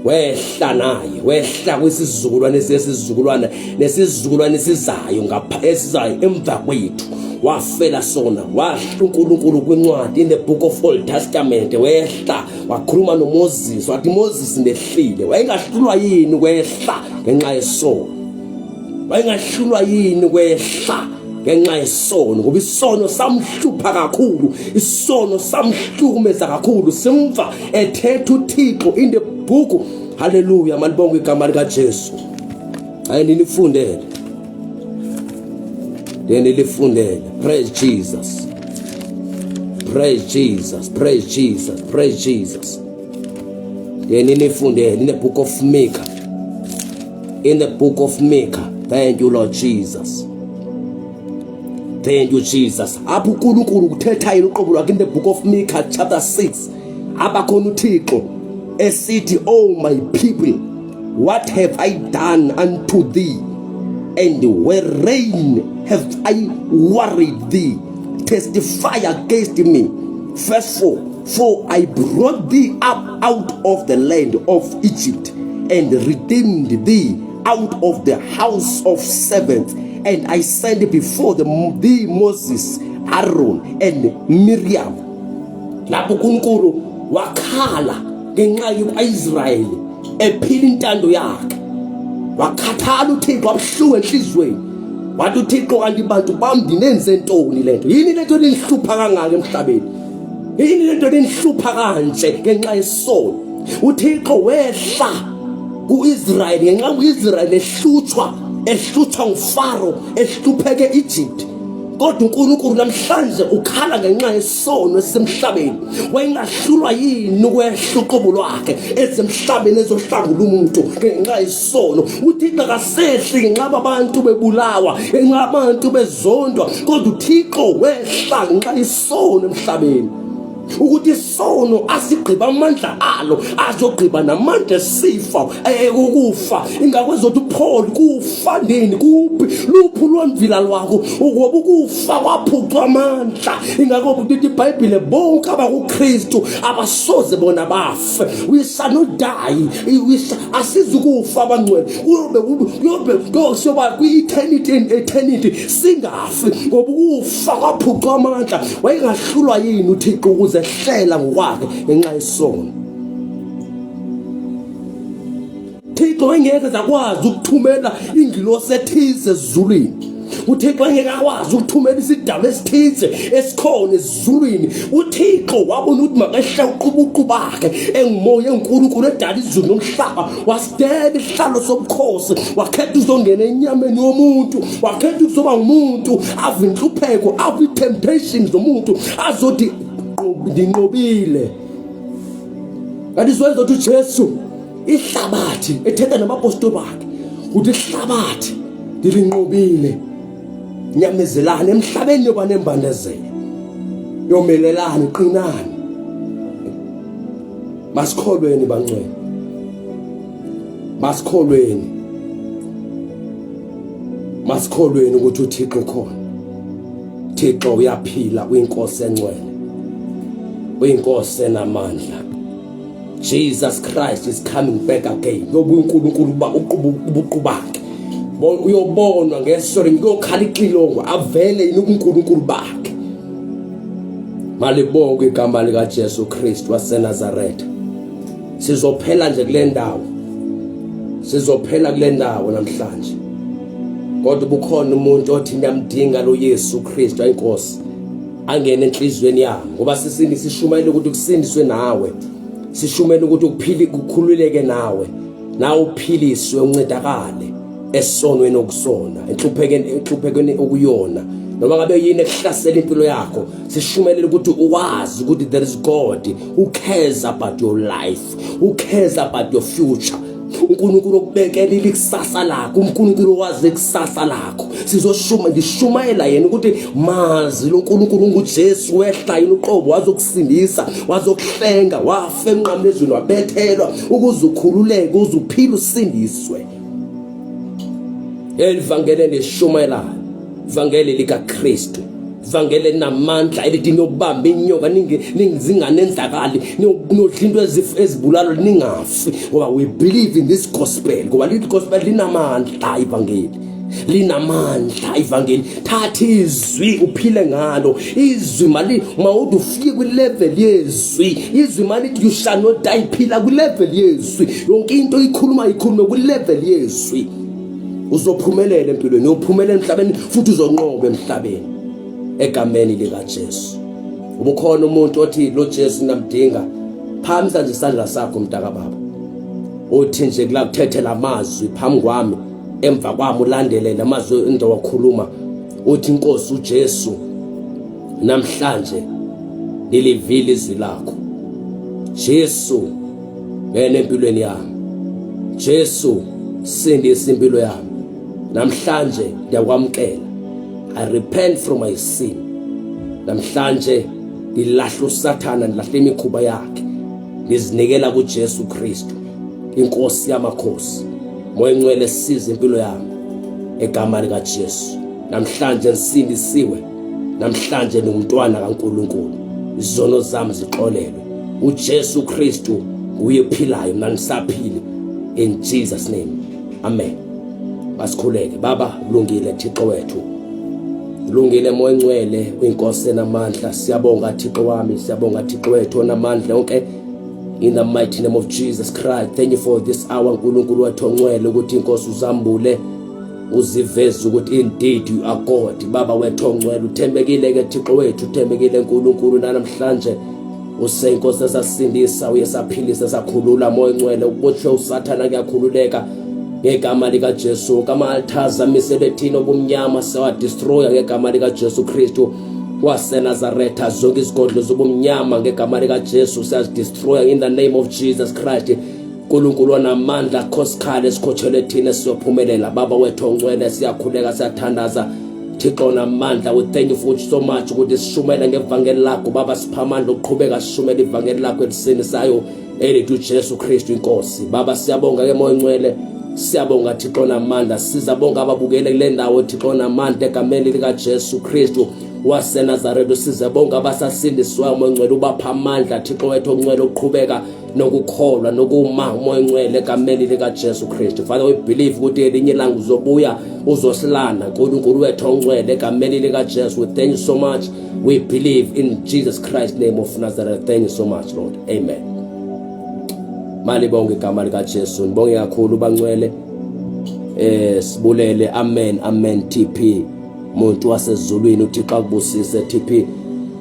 Wehla naye, wehla kwisizukulwane sesizukulwane nesizukulwane esizayo ngapha esizayo emva kwethu. Wafela sona, wahla uNkulunkulu kwincwadi in the book of Old Testament, wehla wakhuluma noMoses, wathi Moses ndehlile. Wayengahlulwa yini kwehla ngenxa yesono? Wayengahlulwa yini kwehla ngenxa yesono? Ngoba isono samhlupha kakhulu, isono samhlukumeza kakhulu. Simva ethetha uThixo in the book. Haleluya, malibonge igama likaJesu. Hayi nilifundele, nilifundele. Praise Jesus, praise Jesus, praise Jesus, praise Jesus. Nilifundele in the book of Micah, in the book of Micah. Thank you Lord Jesus, thank you Jesus. Apho uNkulunkulu kuthetha yena uqobo lwakhe in the book of Micah chapter 6, abakhona uThixo esithi, oh my people, what have I done unto thee, and wherein have I worried thee? Testify against me. Verse 4, for I brought thee up out of the land of Egypt and redeemed thee out of the house of servants, and I sent before thee Moses, Aaron, and Miriam. Lapho uNkulunkulu wakhala ngenxa yokuIsrayeli ephila intando yakhe, wakhathala uThixo, wabuhlungu enhliziyweni, wathi uThixo, kanti bantu bami ndinenze ntoni? Lento yini lento nihlupha kangaka emhlabeni? Yini lento nihlupha kanje ngenxa yesono? uThixo wehla kuIsrayeli ngenxa kuIsrayeli ehlutshwa, ehlutshwa nguFaro, ehlupheke eEgypt. Kodwa uNkulunkulu namhlanje ukhala ngenxa yesono esisemhlabeni. Wayengahlulwa yini ukwehla uqobo lwakhe esemhlabeni ezohlangula umuntu ngenxa yesono? UThixo akasehli ngenxa abantu bebulawa, ngenxa abantu bezondwa, kodwa uThixo wehla ngenxa yesono emhlabeni, ukuthi isono asigqiba amandla alo, azogqiba namandla esifa, ukufa. Ingakwezothi uPaul, kufa ndini kuphi luphi lwemvila lwakho? Ngoba ukufa kwaphucwa amandla. Ingakho kuthi iBhayibhile, bonke abakuKristu abasoze bona bafe. We shall not die. Asizukufa abangcwele, kuyobe kuyobe siyoba kwi-eternity and eternity singafi, ngoba ukufa kwaphucwa amandla. Wayengahlulwa yini uThixo ukuze ehlela ngokwakhe ngenxa yesono? Thixo wengeke zakwazi ukuthumela ingilosi ethize ezulwini. uThixo engeke akwazi ukuthumela isidalwa esithize esikhona ezulwini. uThixo wabona ukuthi makehle uqubuqu bakhe engumoya enkulunkulu edala izulu nomhlaba, wasidela isihlalo sobukhosi, wakhetha uzongena enyameni yomuntu, wakhetha ukuzoba ngumuntu, ave inhlupheko, ave i-temptations zomuntu, azothi ndinqobile. Kanti siwenza ukuthi uJesu ihlabathi ethetha nabapostoli bakhe ukuthi ihlabathi ndilinqobile, nyamezelani emhlabeni yoba nembandezelo, yomelelani, qinani. Masikholweni bangcwele, masikholweni, masikholweni ukuthi uThixo ukhona. Thixo uyaphila, uyinkosi engcwele, uyinkosi enamandla. Jesus Christ is coming back again. Yobuya uNkulunkulu uba ubuqu bakhe uyobonwa ngeso, kuyokhala ixilongo, avele yini uNkulunkulu bakhe. Malibongwe igama likaJesu Kristu waseNazaretha. Sizophela nje kule ndawo, sizophela kule ndawo namhlanje, kodwa bukhona umuntu othi ngiyamdinga lo Yesu Kristu ayinkosi, angene enhliziyweni yami, ngoba sisindi sishumayela ukuthi kusindiswe nawe, sishumela ukuthi ukuphile kukhululeke nawe, nawe uphiliswe, uncedakale esonweni okusona, enhluphekeni, enhluphekweni okuyona, noma ngabe yini ekuhlasela impilo yakho. Sishumelela ukuthi uwazi ukuthi there is God who cares about your life, who cares about your future. uNkulunkulu okubekela ikusasa lakho, uNkulunkulu owazi ikusasa lakho. Sizoshuma ngishumayela yena ukuthi mazi lo nkulunkulu unguJesu, wehla yena uqobo wazokusindisa, wazokuhlenga, wafa emnqamlezweni, wabethelwa ukuze ukhululeke, ukuze uphile, usindiswe. Elivangeli elishumayelayo, ivangeli likaKristu, ivangeli elinamandla elithi niyobamba inyoka ningazinganenzakali, niyodla into ezibulalo ningafi, ngoba we believe in this gospel, ngoba leli gospel linamandla. Ivangeli linamandla, ivangeli. Thatha izwi uphile ngalo izwi. Mali mawuthi ufike kwilevel yezwi, izwi malithi you shall not die, phila kwilevel yezwi. Yonke into ikhuluma, ikhulume kwilevel yezwi, uzophumelela empilweni, uyophumelela emhlabeni futhi uzonqoba emhlabeni egameni likaJesu. Ubukhona umuntu othi lo Jesu namdinga, phamisa nje isandla sakho mntaka baba, uthi nje kula kuthethe lamazwi phambi kwami, emva kwami ulandele lamazwi engizowakhuluma, uthi inkosi uJesu, namhlanje ngilivile izwi lakho. Jesu, ngena empilweni yami. Jesu, sindisa impilo yami. Namhlanje ngiyakwamukela. I repent from my sin. Namhlanje ngilahla uSathana, ngilahla imikhuba yakhe, ngizinikela kuJesu Kristu, inkosi yamakhosi. Moya Ngcwele, siza impilo yami egama likaJesu. Namhlanje ngisindisiwe, namhlanje ngumntwana kaNkuluNkulu, izono zami zixolelwe. uJesu Kristu nguye ophilayo, mina ngisaphile, in Jesus name, amen. Basikhuleke. Baba lungile, Thixo wethu lungile, Moya Ngcwele, uyinkosi enamandla. Siyabonga Thixo wami, siyabonga Thixo wethu onamandla yonke, in the mighty name of Jesus Christ. Thank you for this hour, uNkulunkulu wethu ongcwele, ukuthi inkosi uzambule, uziveze ukuthi indeed you are God. Baba wethu ongcwele, uthembekile ke Thixo wethu, uthembekile uNkulunkulu. Namhlanje useyinkosi esasindisa, uye saphilisa, sakhulula. Moya Ngcwele, ubotshwe uSathana, kuyakhululeka ngegama likaJesu. Kama-altars amisele thina obumnyama siyawadestroya ngegama likaJesu Kristu waseNazaretha. Zonke izigodlo zobumnyama ngegama likaJesu siyazidestroya in the name of Jesus Christ. Nkulunkulu onamandla, khosikhale esikhotshele thina, siyophumelela. Baba wethu ongcwele, siyakhuleka, siyathandaza. Thixo namandla, we thank you for so much ukuthi sishumele ngevangeli lakho. Baba, sipha amandla okuqhubeka sishumele ivangeli lakho elisindisayo elithi uJesu Kristu inkosi. Baba, siyabonga ke Moya Ngcwele, siyabonga Thixo namandla. Siza bonke ababukele kule ndawo, Thixo namandla, egameni likaJesu Kristu waseNazaretha. Size bonke abasasindiswayo, Moya Ngcwele, ubapha amandla, Thixo wethu ongcwele, ukuqhubeka nokukholwa nokuma, uMoya Ngcwele, egameni likaJesu Kristu. Father, we believe ukuthi elinye ilanga uzobuya uzosilanda, Nkulunkulu wethu ongcwele, egameni likaJesu. We thank you so much. We believe in Jesus Christ name of Nazareth. Thank you so much, Lord. Amen. Malibonge igama likaJesu. Nibonge kakhulu bangcwele. Sibulele. Amen, amen. TP muntu wasezulwini, uThixo akubusise. TP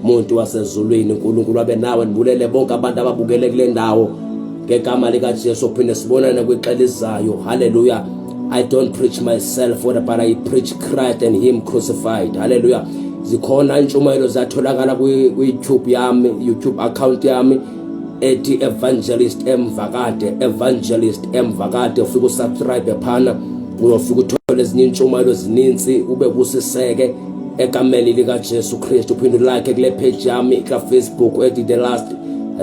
muntu wasezulwini, uNkulunkulu abe nawe. Nibulele bonke abantu ababukele kule ndawo ngegama likaJesu. Phinde sibonane kwixesha elizayo. Hallelujah. I don't preach myself, but I preach Christ and him crucified. Hallelujah. Zikhona intshumayelo, zatholakala kwi-YouTube yami, YouTube account yami ethi Evangelist Emvakade, Evangelist Emvakade. Ufike usubscribe phana, uyofika uthole ezinye intshumayelo ezininzi, ube busiseke egameni likaJesu Kristu. Uphinde ulike kule page yami ka-Facebook ethi The Last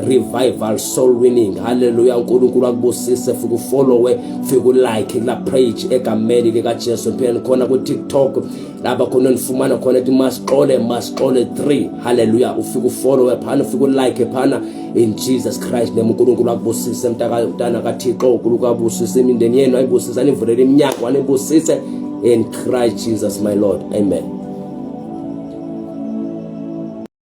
Revival Soul Winning. Haleluya. uNkulunkulu akubusise. Fika ufollowe, fika ulike kula page egameni likaJesu. Phela khona ku-TikTok lapha khona nifumana khona ethi Masixole, Masixole 3. Haleluya. Ufika ufollowe phana, ufika ulike phana, in Jesus Christ name. uNkulunkulu akubusise mntana kaThixo. uNkulunkulu akubusise imindeni yenu, ayibusise, anivulele iminyango, anibusise in Christ Jesus my Lord. Amen.